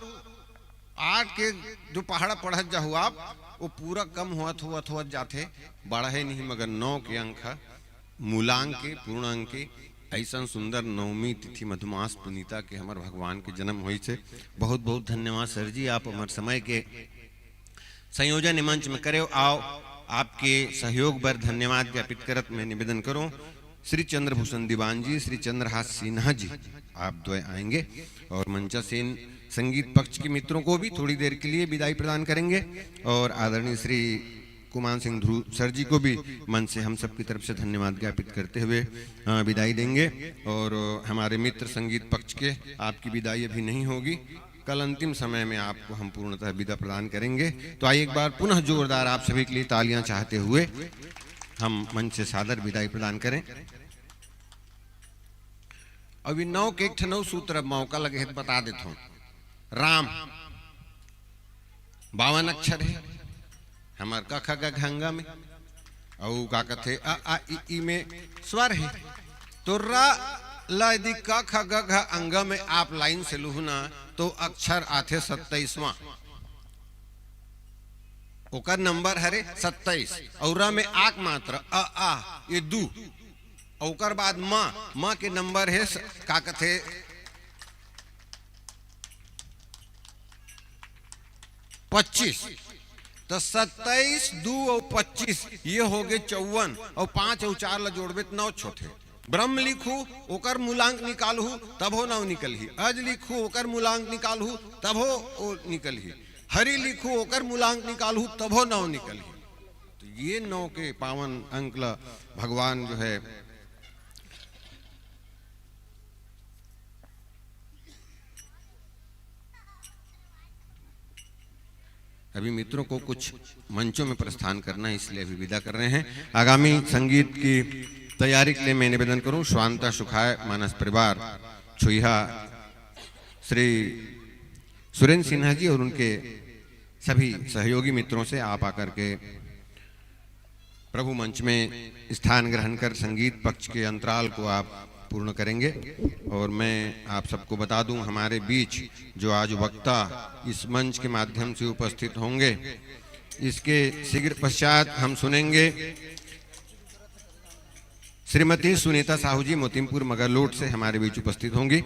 आठ के जो पहाड़ा पढ़त जाहू आप, वो पूरा कम होत होत होत जाथे, बढ़े नहीं, मगर नौ के अंक ह मूलांक के, पूर्णांक के, ऐसन सुंदर नवमी तिथि मधुमास पुनीता के हमर भगवान के जन्म होइस हे। बहुत बहुत धन्यवाद सर जी, आप हमर समय के संयोजन ए मंच में करे। आओ, आपके सहयोग बर धन्यवाद ज्ञापित करत मैं निवेदन करूं, श्री चंद्रभूषण दीवान जी, श्री चंद्रहास सिन्हा जी, आप द्वय आएंगे और मंचासीन संगीत पक्ष के मित्रों को भी थोड़ी देर के लिए विदाई प्रदान करेंगे और आदरणीय श्री कुमार सिंह ध्रुव सर जी को भी मन से हम सबकी तरफ से धन्यवाद ज्ञापित करते हुए, अ, विदाई देंगे। और, अ, हमारे मित्र संगीत पक्ष के, आपकी विदाई अभी नहीं होगी, कल अंतिम समय में आपको हम पूर्णतः विदा प्रदान करेंगे। तो आइए, एक बार पुनः जोरदार आप सभी के लिए तालियां चाहते हुए हम मंच से सादर विदाई प्रदान करें। अभी नौ के एक ठन अउ सूत्र अब मौका लगे हे त बता देत हूं। राम, बावन अक्षर हे, हमर क ख ग घ अंग में, अउ का कथे, अ, आ, इ, ई में स्वर हे। तो र ल यदि क ख ग घ अंग में आप लाइन से लुहू ना, तो अक्षर आथे सत्ताईसवां। ओकर नंबर हरे सत्ताईस, अउ र में आक मात्र, अ, आ, ये दू। अउ ओकर बाद म, म के नंबर हे स-, का कथे, पच्चीस। तो सत्ताईस, दू अउ पच्चीस, ये हो गए चौवन, अउ पाँच अउ चार ला जोड़बे त नौ होथे। ब्रह्म लिखू, ओकर मूलांक निकालहू, तभो नौ निकलही। अज लिखू, ओकर मूलांक निकालहू, तभो ओ निकलही। हरि लिखू, ओकर मूलांक निकालहू, तभो नौ निकलही। तो ये नौ के पावन अंक ला भगवान जो है, अभी मित्रों को कुछ मंचों में प्रस्थान करना है, इसलिए अभी विदा कर रहे हैं। आगामी संगीत की तैयारी के लिए मैं निवेदन करूं, स्वांता सुखाय मानस परिवार छुईहा, श्री सुरेंद्र सिन्हा जी और उनके सभी सहयोगी मित्रों से आप आकर के प्रभु मंच में स्थान ग्रहण कर संगीत पक्ष के अंतराल को आप पूर्ण करेंगे। और मैं आप सबको बता दूं, हमारे बीच जो आज वक्ता इस मंच के माध्यम से उपस्थित होंगे, इसके शीघ्र पश्चात हम सुनेंगे श्रीमती सुनीता साहू जी मोतिमपुर मगरलोड से हमारे बीच उपस्थित होंगी।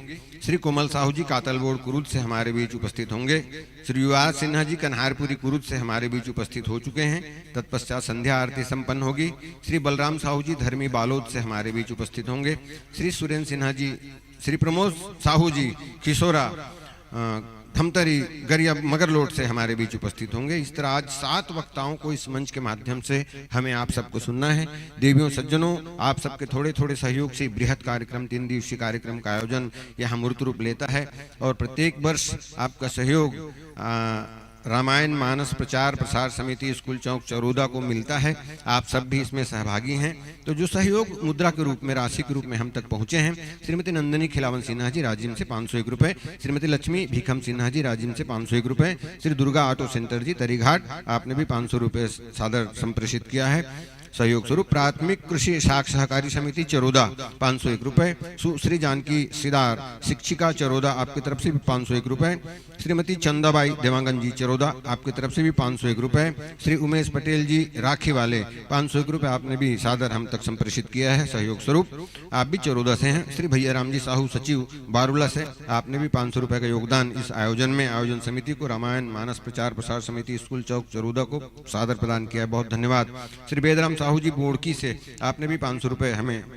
श्री कोमल साहू जी कातलबोड़ कुरुद से हमारे बीच उपस्थित होंगे। श्री युवराज सिन्हा जी कन्हारपुरी कुरुद से हमारे बीच उपस्थित हो चुके हैं। तत्पश्चात संध्या आरती संपन्न होगी। श्री बलराम साहू जी धर्मी बालोद से हमारे बीच उपस्थित होंगे। श्री सुरेंद्र सिन्हा जी, श्री प्रमोद साहू जी खिसोरा, अ, धमतरी गरिया मगरलोड से हमारे बीच उपस्थित होंगे। इस तरह आज सात वक्ताओं को इस मंच के माध्यम से हमें आप सबको सुनना है। देवियों सज्जनों, आप सबके थोड़े थोड़े सहयोग से बृहत कार्यक्रम, तीन दिवसीय कार्यक्रम का आयोजन यहाँ मूर्त रूप लेता है और प्रत्येक वर्ष आपका सहयोग, आ, रामायण मानस प्रचार प्रसार समिति स्कूल चौक चरोदा को मिलता है। आप सब भी इसमें सहभागी हैं। तो जो सहयोग मुद्रा के रूप में, राशि के रूप में हम तक पहुंचे हैं, श्रीमती नंदिनी खिलावन सिन्हा जी राजिम से पाँच सौ एक रुपए, श्रीमती लक्ष्मी भीखम सिन्हा जी राजिम से पाँच सौ एक रुपए, श्री दुर्गा ऑटो सेंटर जी तरीघाट, आपने भी पाँच सौ रुपए सादर संप्रेषित किया है। सहयोग स्वरूप प्राथमिक कृषि शाख सहकारी समिति चरोदा, पाँच सौ एक रुपए। सुश्री जानकी सिदार, शिक्षिका चरोदा, आपकी तरफ से भी पाँच सौ एक रुपए। श्रीमती चंदाबाई देवांगन जी चरोदा, आपकी तरफ से भी पाँच सौ एक रुपए। श्री उमेश पटेल जी राखी वाले, पाँच सौ एक रुपए, आपने भी सादर हम तक संप्रेषित किया है सहयोग स्वरूप। आप भी चरोदा से हैं। श्री भैया राम जी साहू सचिव बारूला से, आपने भी पाँच सौ रुपए का योगदान इस आयोजन में, आयोजन समिति को, रामायण मानस प्रचार प्रसार समिति स्कूल चौक चरोदा को सादर प्रदान किया है। बहुत धन्यवाद। श्री बेदराम साहू जी बोड़की से, आपने भी पाँच सौ रुपए हमें, अ,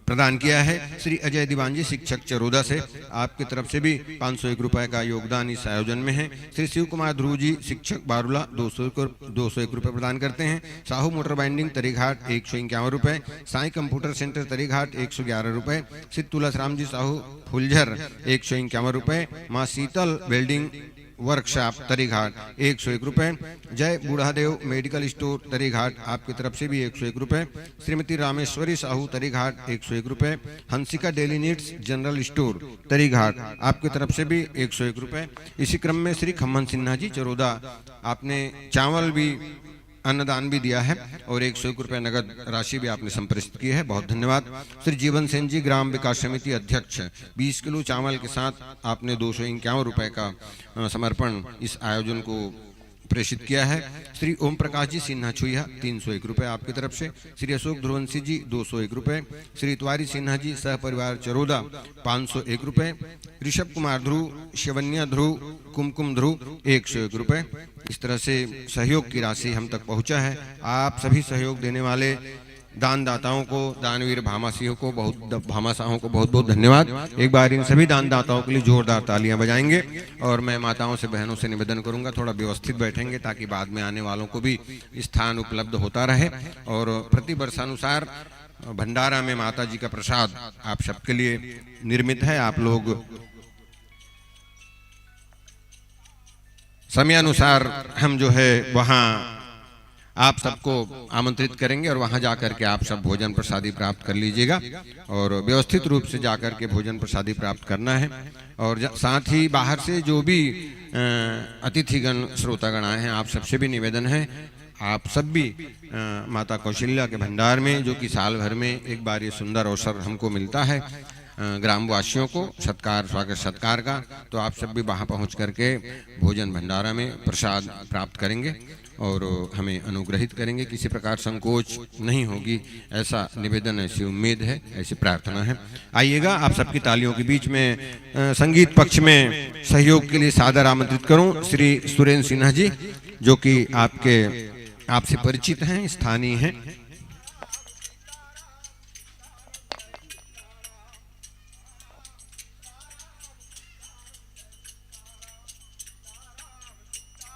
प्रदान किया है। श्री अजय दीवान जी शिक्षक चरोदा से, आपकी तरफ से भी पाँच सौ एक रुपए का योगदान इस आयोजन में है। श्री शिव कुमार ध्रुव जी शिक्षक बारूला दो सौ एक, दो सौ एक रुपए प्रदान करते हैं। साहू मोटर बाइंडिंग तरीघाट एक सौ इक्यावन रुपए, साईं कंप्यूटर सेंटर तरीघाट एक सौ ग्यारह रुपए, श्री तुलस राम जी साहू फुलझर एक सौ इक्यावन रुपए, माँ शीतल वेल्डिंग वर्कशॉप तरीघाट एक सौ एक रुपए, जय बूढ़ादेव मेडिकल स्टोर तरीघाट, आपकी तरफ से भी एक सौ एक रुपए, श्रीमती रामेश्वरी साहू तरीघाट एक सौ एक रुपए, Hansika daily needs general store Tarighat, आपकी तरफ से भी एक सौ एक रुपए। इसी क्रम में श्री खम्मन सिन्हा जी चरोदा, आपने चावल भी, अन्नदान भी दिया है और एक सौ एक रुपए नगद राशि भी आपने संप्रेषित की है, बहुत धन्यवाद। श्री जीवन सेन जी ग्राम विकास समिति अध्यक्ष, बीस किलो चावल के साथ आपने दो सौ इक्यावन रुपए का, अ, समर्पण इस आयोजन को प्रेषित किया है। श्री ओम प्रकाश जी सिन्हा छुईहा, तीन सौ एक रुपए आपकी तरफ से। श्री अशोक ध्रुवंशी जी, दो सौ एक रुपए। श्री इतवारी सिन्हा जी सह परिवार चरोदा, पाँच सौ एक रुपए। ऋषभ कुमार ध्रुव, शिवन्या ध्रुव, कुमकुम ध्रुव, एक सौ एक रुपए। इस तरह से सहयोग की राशि हम तक पहुंचा है। आप सभी सहयोग देने वाले दानदाताओं को, दानवीर भामासियों को बहुत, भामाशाहों को बहुत बहुत धन्यवाद। एक बार इन सभी दानदाताओं के लिए जोरदार तालियां बजाएंगे। और मैं माताओं से, बहनों से निवेदन करूंगा, थोड़ा व्यवस्थित बैठेंगे, ताकि बाद में आने वालों को भी स्थान उपलब्ध होता रहे। और प्रति वर्षानुसार भंडारा में माता जी का प्रसाद आप सबके लिए निर्मित है। आप लोग समयानुसार हम जो है वहाँ आप सबको आमंत्रित करेंगे और वहाँ जा करके आप सब भोजन प्रसादी प्राप्त कर लीजिएगा। और व्यवस्थित रूप से जा करके भोजन प्रसादी प्राप्त करना है। और ज-, साथ ही बाहर से जो भी, अ, अतिथिगण, श्रोतागण आए हैं, आप सबसे भी निवेदन है, आप सब भी, अ, माता कौशल्या के भंडार में, जो कि साल भर में एक बार ये सुंदर अवसर हमको मिलता है, अ, ग्रामवासियों को सत्कार, स्वागत सत्कार का, तो आप सब भी वहाँ पहुँच करके भोजन भंडारा में प्रसाद प्राप्त करेंगे और हमें अनुग्रहित करेंगे। किसी प्रकार संकोच नहीं होगी, ऐसा निवेदन, ऐसी उम्मीद है, ऐसी प्रार्थना है। आइएगा, आप सबकी तालियों के बीच में, अ, संगीत पक्ष में सहयोग के लिए सादर आमंत्रित करूं श्री सुरेंद्र सिन्हा जी, जो कि आपके, आपसे परिचित हैं, स्थानीय हैं।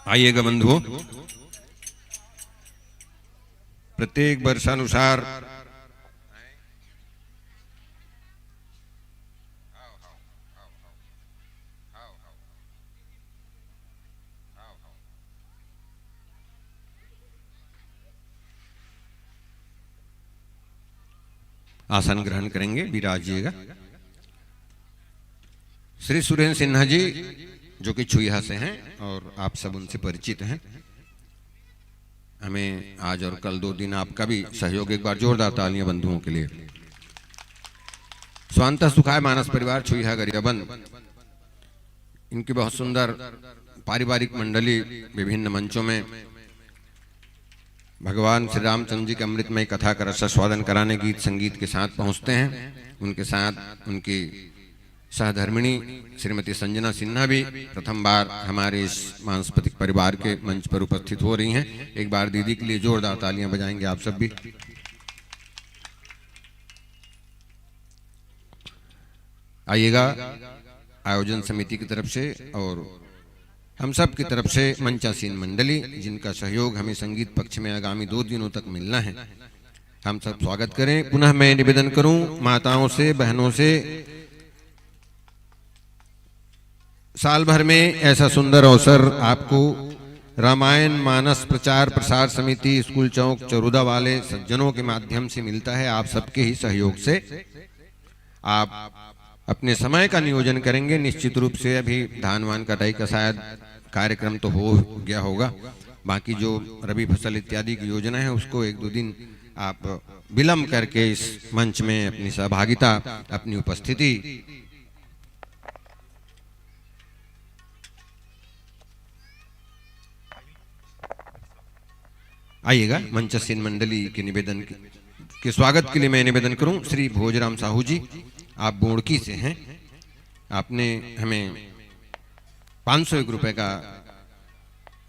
आइएगा बंधुओं, प्रत्येक वर्षानुसार आसन ग्रहण करेंगे, विराजिएगा। श्री सुरेंद्र सिन्हा जी, जो कि छुईहा से हैं और आप सब उनसे परिचित हैं, हमें आज और कल दो दिन आपका भी सहयोग, एक बार जोरदार तालियां बंधुओं के लिए। स्वांतः सुखाय मानस परिवार छुईहा गरियाबंद, इनकी बहुत सुंदर पारिवारिक मंडली विभिन्न मंचों में भगवान श्री रामचंद्र जी के अमृतमय कथा का रसास्वादन कराने गीत संगीत के साथ पहुंचते हैं। उनके साथ उनकी सहधर्मिणी श्रीमती संजना सिन्हा भी प्रथम बार हमारे इस मांसपतिक परिवार के मंच पर उपस्थित हो रही हैं। एक बार दीदी के लिए जोरदार तालियां बजाएंगे आप सब भी। आइएगा, आयोजन समिति की तरफ से और हम सब की तरफ से मंचासीन मंडली, जिनका सहयोग हमें संगीत पक्ष में आगामी दो दिनों तक मिलना है, हम सब स्वागत करें। पुनः मैं निवेदन करूं माताओं से, बहनों से, साल भर में ऐसा सुंदर अवसर आपको रामायण मानस प्रचार प्रसार समिति स्कूल चौक चरोदा वाले सज्जनों के माध्यम से मिलता है, आप सबके ही सहयोग से। आप अपने समय का नियोजन करेंगे। निश्चित रूप से अभी धान वान कटाई का शायद कार्यक्रम तो हो गया होगा, बाकी जो रबी फसल इत्यादि की योजना है, उसको एक दो दिन आप विलंब करके इस मंच में अपनी सहभागिता, अपनी उपस्थिति आइएगा। मंचासीन मंडली के निवेदन के, के स्वागत के लिए मैं निवेदन करूं, श्री भोजराम साहू जी, आप बोड़की से हैं, आपने हमें पाँच सौ एक रुपए का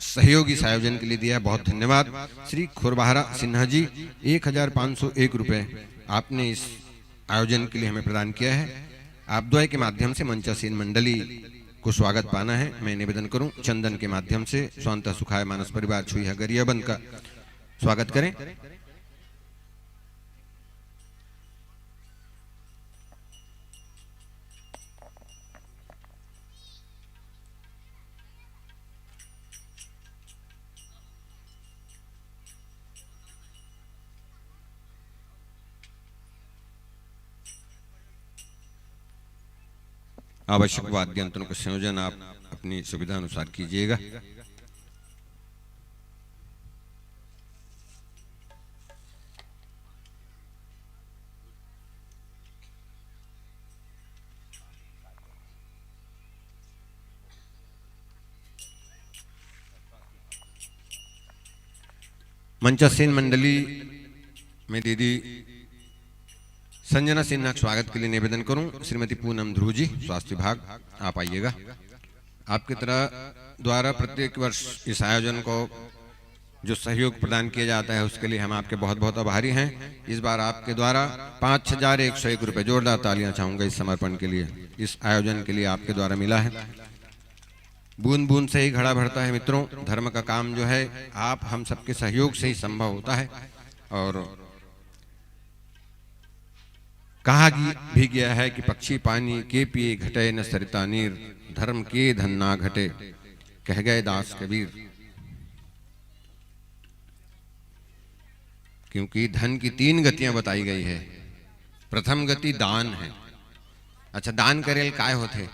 सहयोग इस आयोजन के लिए दिया है, बहुत धन्यवाद। श्री खुरबहरा सिन्हा जी, एक हजार पाँच सौ एक रुपए आपने इस आयोजन के लिए हमें प्रदान किया है। आप द्वय के माध्यम से मंचासीन मंडली को स्वागत पाना है। मैं निवेदन करूं, चंदन के माध्यम से स्वांतः सुखाय मानस परिवार छुईहा गरियाबंद का स्वागत करें। आवश्यक वाद्य यंत्रों का संयोजन आप अपनी सुविधा अनुसार कीजिएगा। मंचासीन मंडली में दीदी संजना सिन्हा के स्वागत के लिए निवेदन करूं, श्रीमती पूनम ध्रुव जी, स्वास्थ्य विभाग, आप आइएगा। आपके तरह द्वारा प्रत्येक वर्ष इस आयोजन को जो सहयोग प्रदान किया जाता है, उसके लिए हम आपके बहुत बहुत आभारी हैं। इस बार आपके द्वारा पाँच हजार एक सौ एक रुपये, जोरदार तालियां चाहूंगा इस समर्पण के लिए, इस आयोजन के लिए आपके द्वारा मिला है। बूंद बूंद से ही घड़ा भरता है मित्रों, धर्म का काम जो है, आप हम सबके सहयोग से ही संभव होता है। और कहा भी गया है कि पक्षी पानी के पिए, घटे न सरिता नीर, धर्म के धन ना घटे, कह गए दास कबीर। क्योंकि धन की तीन गतियां बताई गई है। प्रथम गति दान है। अच्छा, दान करे ले काय होथे?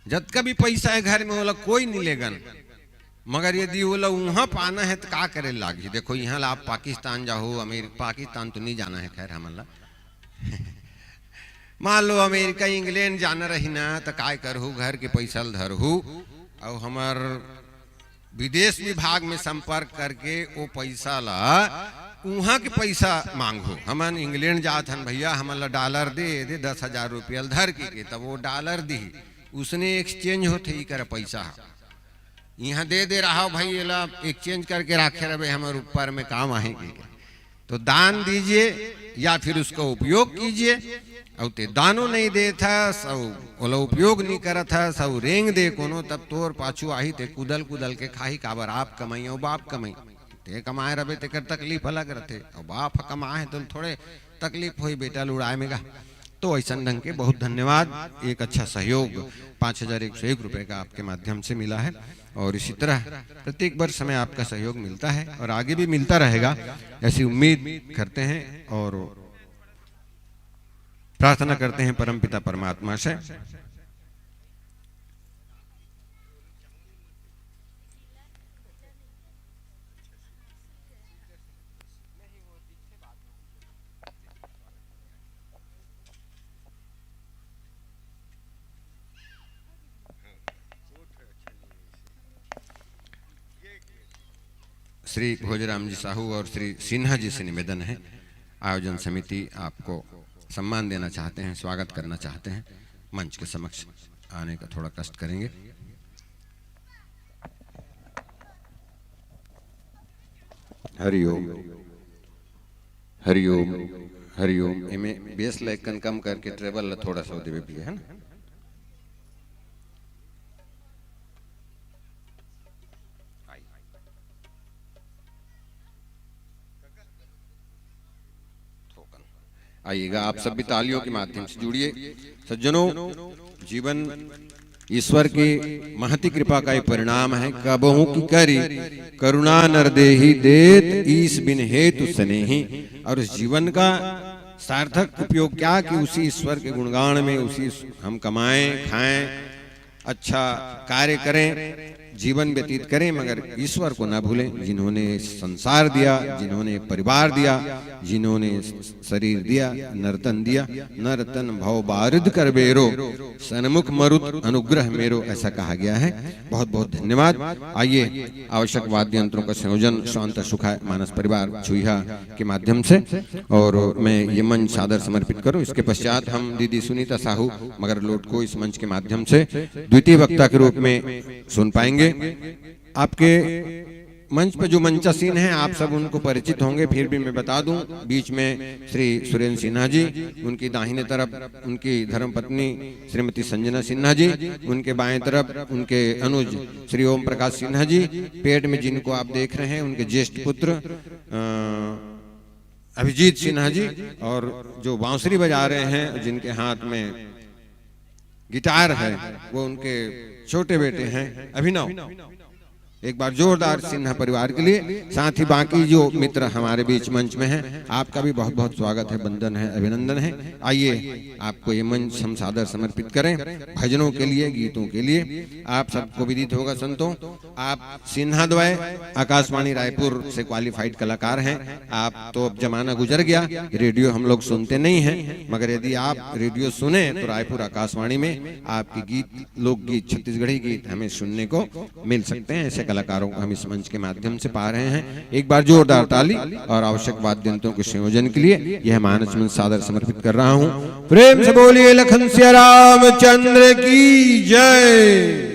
जतका भी पैसा है घर में, ओला कोई नहीं लेगन, मगर यदि ओला उहाँ पाना है तो का करे लागही? देखो, इहाँ ला आप पाकिस्तान जाहू, अमेरिका, पाकिस्तान तो नहीं जाना है, खैर, हमन ला मान लो अमेरिका, इंग्लैंड जाना रही ना, तो काय करहू? घर के पैसा ल धरहू, अउ हमर विदेश विभाग में संपर्क करके वो पैसा ला, उहाँ के पैसा मांगहू। हमन इंग्लैंड जात हन भैया, हमन ला डॉलर दे दे, दस हजार रुपया ल धर के, के तब वो डॉलर दिही। उसने एक्सचेंज होथे इकर पैसा ह। इहाँ दे दे रहा भाई, एला एक्सचेंज करके राखे रहे, हमर ऊपर में काम आहे के। तो दान दीजिए या फिर उसका उपयोग कीजिए। अउ ते दानो नहीं देत हस, अउ ओला उपयोग नहीं करत हस, अउ रेंग दे कोनो, तब तोर पाछू आही, ते कुदल कुदल के खाही। काबर? आप कमाई अउ बाप कमाई। ते कमाए रबे, तेकर तकलीफ अलग रथे, अउ बाप ह कमाए हे, तो थोड़े तकलीफ होई बेटा ल उड़ाए में गा। तो ऐसन ढंग के बहुत धन्यवाद, एक अच्छा सहयोग पाँच हजार एक सौ एक रुपये का आपके माध्यम से मिला है। और इसी तरह प्रत्येक वर्ष हमें आपका सहयोग मिलता है और आगे भी मिलता रहेगा, ऐसी उम्मीद करते हैं और प्रार्थना करते हैं परमपिता परमात्मा से। श्री भोजराम जी साहू और श्री सिन्हा जी से निवेदन है, आयोजन समिति आपको सम्मान देना चाहते हैं, स्वागत करना चाहते हैं, मंच के समक्ष आने का थोड़ा कष्ट करेंगे। हरिओम, हरिओम, हरिओम। एमे बेस ला एकन कम करके ट्रेबल ला थोड़ा सा देवे भी है ना। आइएगा, आप सब भी तालियों के माध्यम से जुड़िए। सज्जनों, जीवन ईश्वर की महती कृपा का ही परिणाम है। कबहू की करी करुणा नर देही, देत ईश बिन हेतु स्नेही। और इस जीवन का सार्थक उपयोग क्या कि उसी ईश्वर के गुणगान में, उसी हम कमाएं, खाएं, अच्छा कार्य करें, जीवन व्यतीत करें, मगर ईश्वर को ना भूलें, जिन्होंने संसार दिया, जिन्होंने परिवार दिया, जिन्होंने शरीर दिया, नर्तन दिया। नर्तन भव बारिद कर बेरो, सन्मुख मरुत अनुग्रह मेरो, ऐसा कहा गया है। बहुत बहुत धन्यवाद। आइए, आवश्यक वाद्य यंत्रों का संयोजन शांत सुखाय मानस परिवार छुईहा के माध्यम से, और मैं ये मंच सादर समर्पित करूं। इसके पश्चात हम दीदी सुनीता साहू मगरलोट को इस मंच के माध्यम से द्वितीय वक्ता के रूप में सुन पाएंगे। आपके मंच पर जो मंचासीन हैं, आप सब उनको परिचित होंगे, फिर भी मैं बता दूं, बीच में श्री सुरेंद्र सिन्हा जी, उनकी दाहिने तरफ उनकी धर्मपत्नी श्रीमती संजना सिन्हा जी, उनके बाएं तरफ उनके अनुज श्री ओम प्रकाश सिन्हा जी, पेट में जिनको आप देख रहे हैं, उनके ज्येष्ठ पुत्र, अ, अभिजीत सिन्हा जी, और जो बांसुरी बजा रहे हैं, जिनके हाथ में गिटार है, वो उनके छोटे बेटे हैं अभिनव। एक बार जोरदार सिन्हा परिवार के लिए। साथ ही बाकी जो मित्र हमारे बीच मंच में हैं, आपका भी बहुत बहुत स्वागत है, वंदन है, अभिनंदन है। आइए, आपको ये मंच हम सादर समर्पित करें भजनों के लिए, गीतों के लिए। आप सबको विदित होगा संतों, आप सिन्हा द्वय आकाशवाणी रायपुर से क्वालिफाइड कलाकार हैं। आप तो अब जमाना गुजर गया, रेडियो हम लोग सुनते नहीं हैं, मगर यदि आप रेडियो सुने तो रायपुर आकाशवाणी में आपके गीत, लोकगीत, छत्तीसगढ़ी गीत हमें सुनने को मिल सकते हैं। ऐसे कलाकारों को हम इस मंच के माध्यम से पा रहे हैं। एक बार जोरदार ताली और आवश्यक वाद्य यंत्रों के संयोजन के लिए यह मानस मंच सादर समर्पित कर रहा हूं। प्रेम से बोलिए लखन सिया रामचंद्र की जय।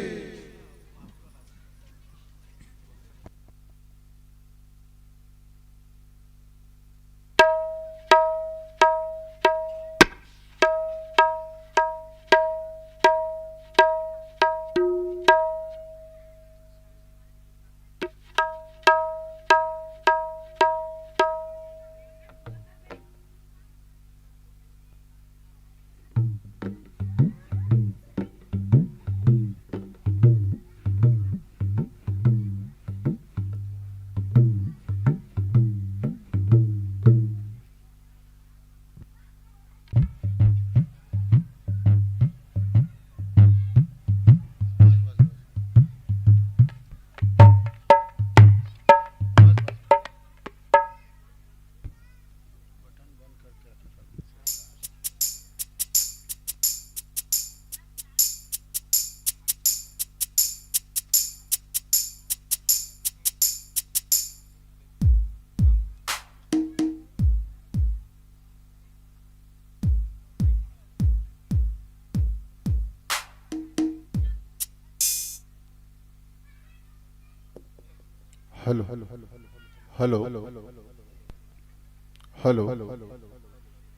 हेलो, हेलो, हेलो,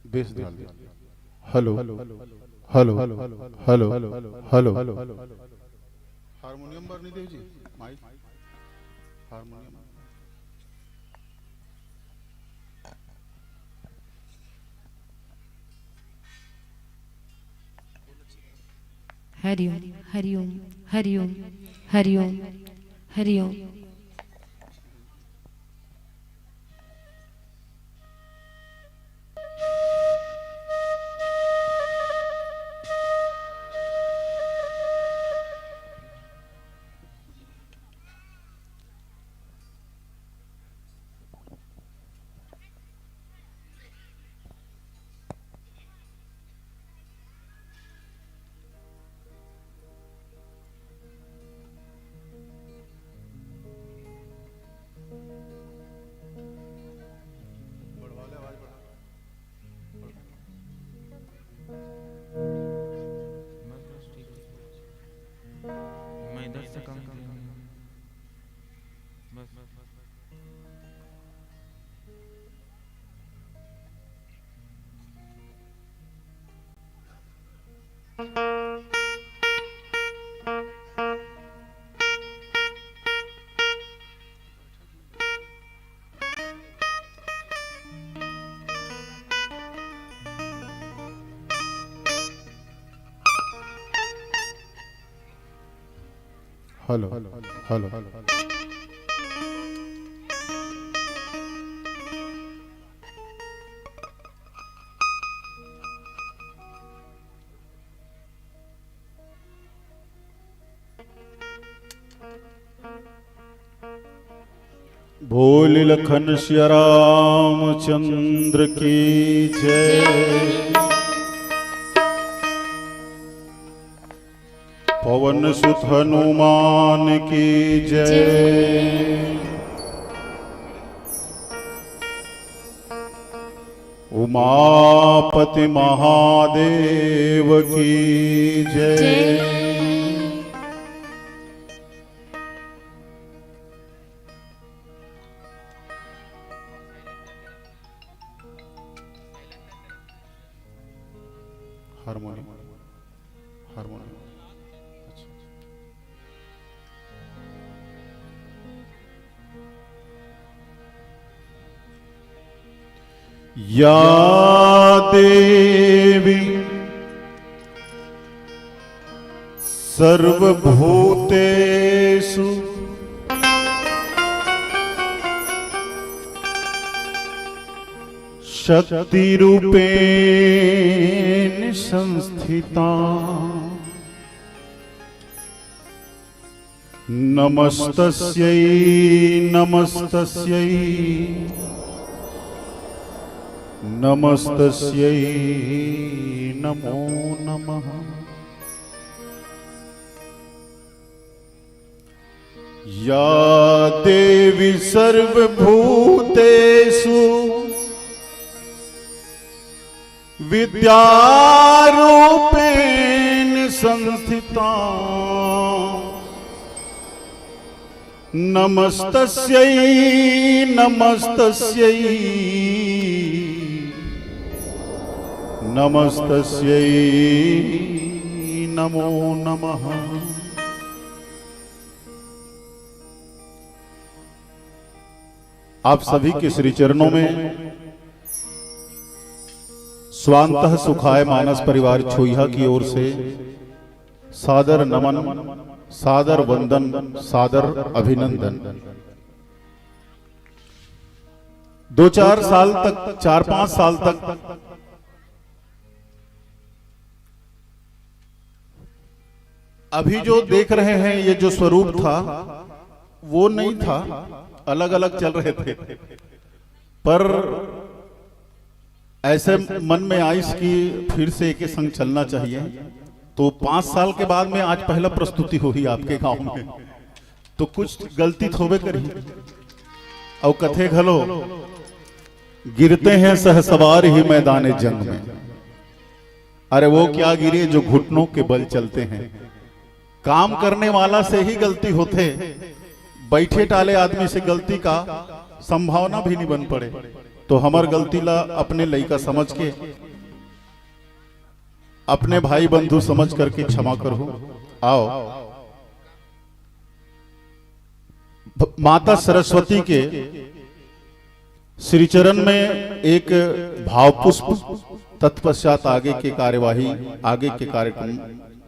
बेस ध्यान दे। Hello, hello, hello, hello. Harmonium बर नहीं देव जी, माइक, हारमोनियम। हरिओम, हरिओम, हरिओम, हरिओम, हरिओम। Hello, hello. भोले लखन सिया रामचंद्र की जय। पवन सुत हनुमान की जय। उमापति महादेव की जय। Harmonium, harmonium. अच्छा। या देवी सर्वभूतेषु शक्तिरूपेण संस्थिता। नमस्तस्यै, नमस्तस्यै, नमस्तस्यै नमो नमः। या देवी सर्वभूतेषु विद्यारूपेण संस्थिता। नमस्तस्यै, नमस्तस्यै, नमस्तस्यै नमो नमः। आप सभी के श्री चरणों में स्वांतः सुखाय मानस परिवार छोइहा की ओर से सादर नमन, सादर वंदन, सादर अभिनंदन। दो चार साल तक, चार पांच साल तक अभी जो देख रहे हैं, ये जो स्वरूप था, वो नहीं था, अलग-अलग चल रहे थे, पर ऐसे मन में आइस कि फिर से एके संग चलना चाहिए। तो पांच साल के बाद में आज पहला प्रस्तुति होही आपके गांव में, तो कुछ गलती तो होबे करही। अउ कथे घलो, "गिरते हैं शहसवार ही मैदान जंग में।" अरे वो क्या गिरे जो घुटनों के बल चलते हैं। काम करने वाला से ही गलती होथे, बैठे टाले आदमी से गलती का संभावना भी नहीं बन पड़े। तो हमर गलती ला अपने लइका समझ के, अपने भाई बंधु समझ करके क्षमा करहू। आओ, भ-, माता सरस्वती के श्री चरण में एक भाव पुष्प, तत्पश्चात आगे के कार्यवाही, आगे के कार्यक्रम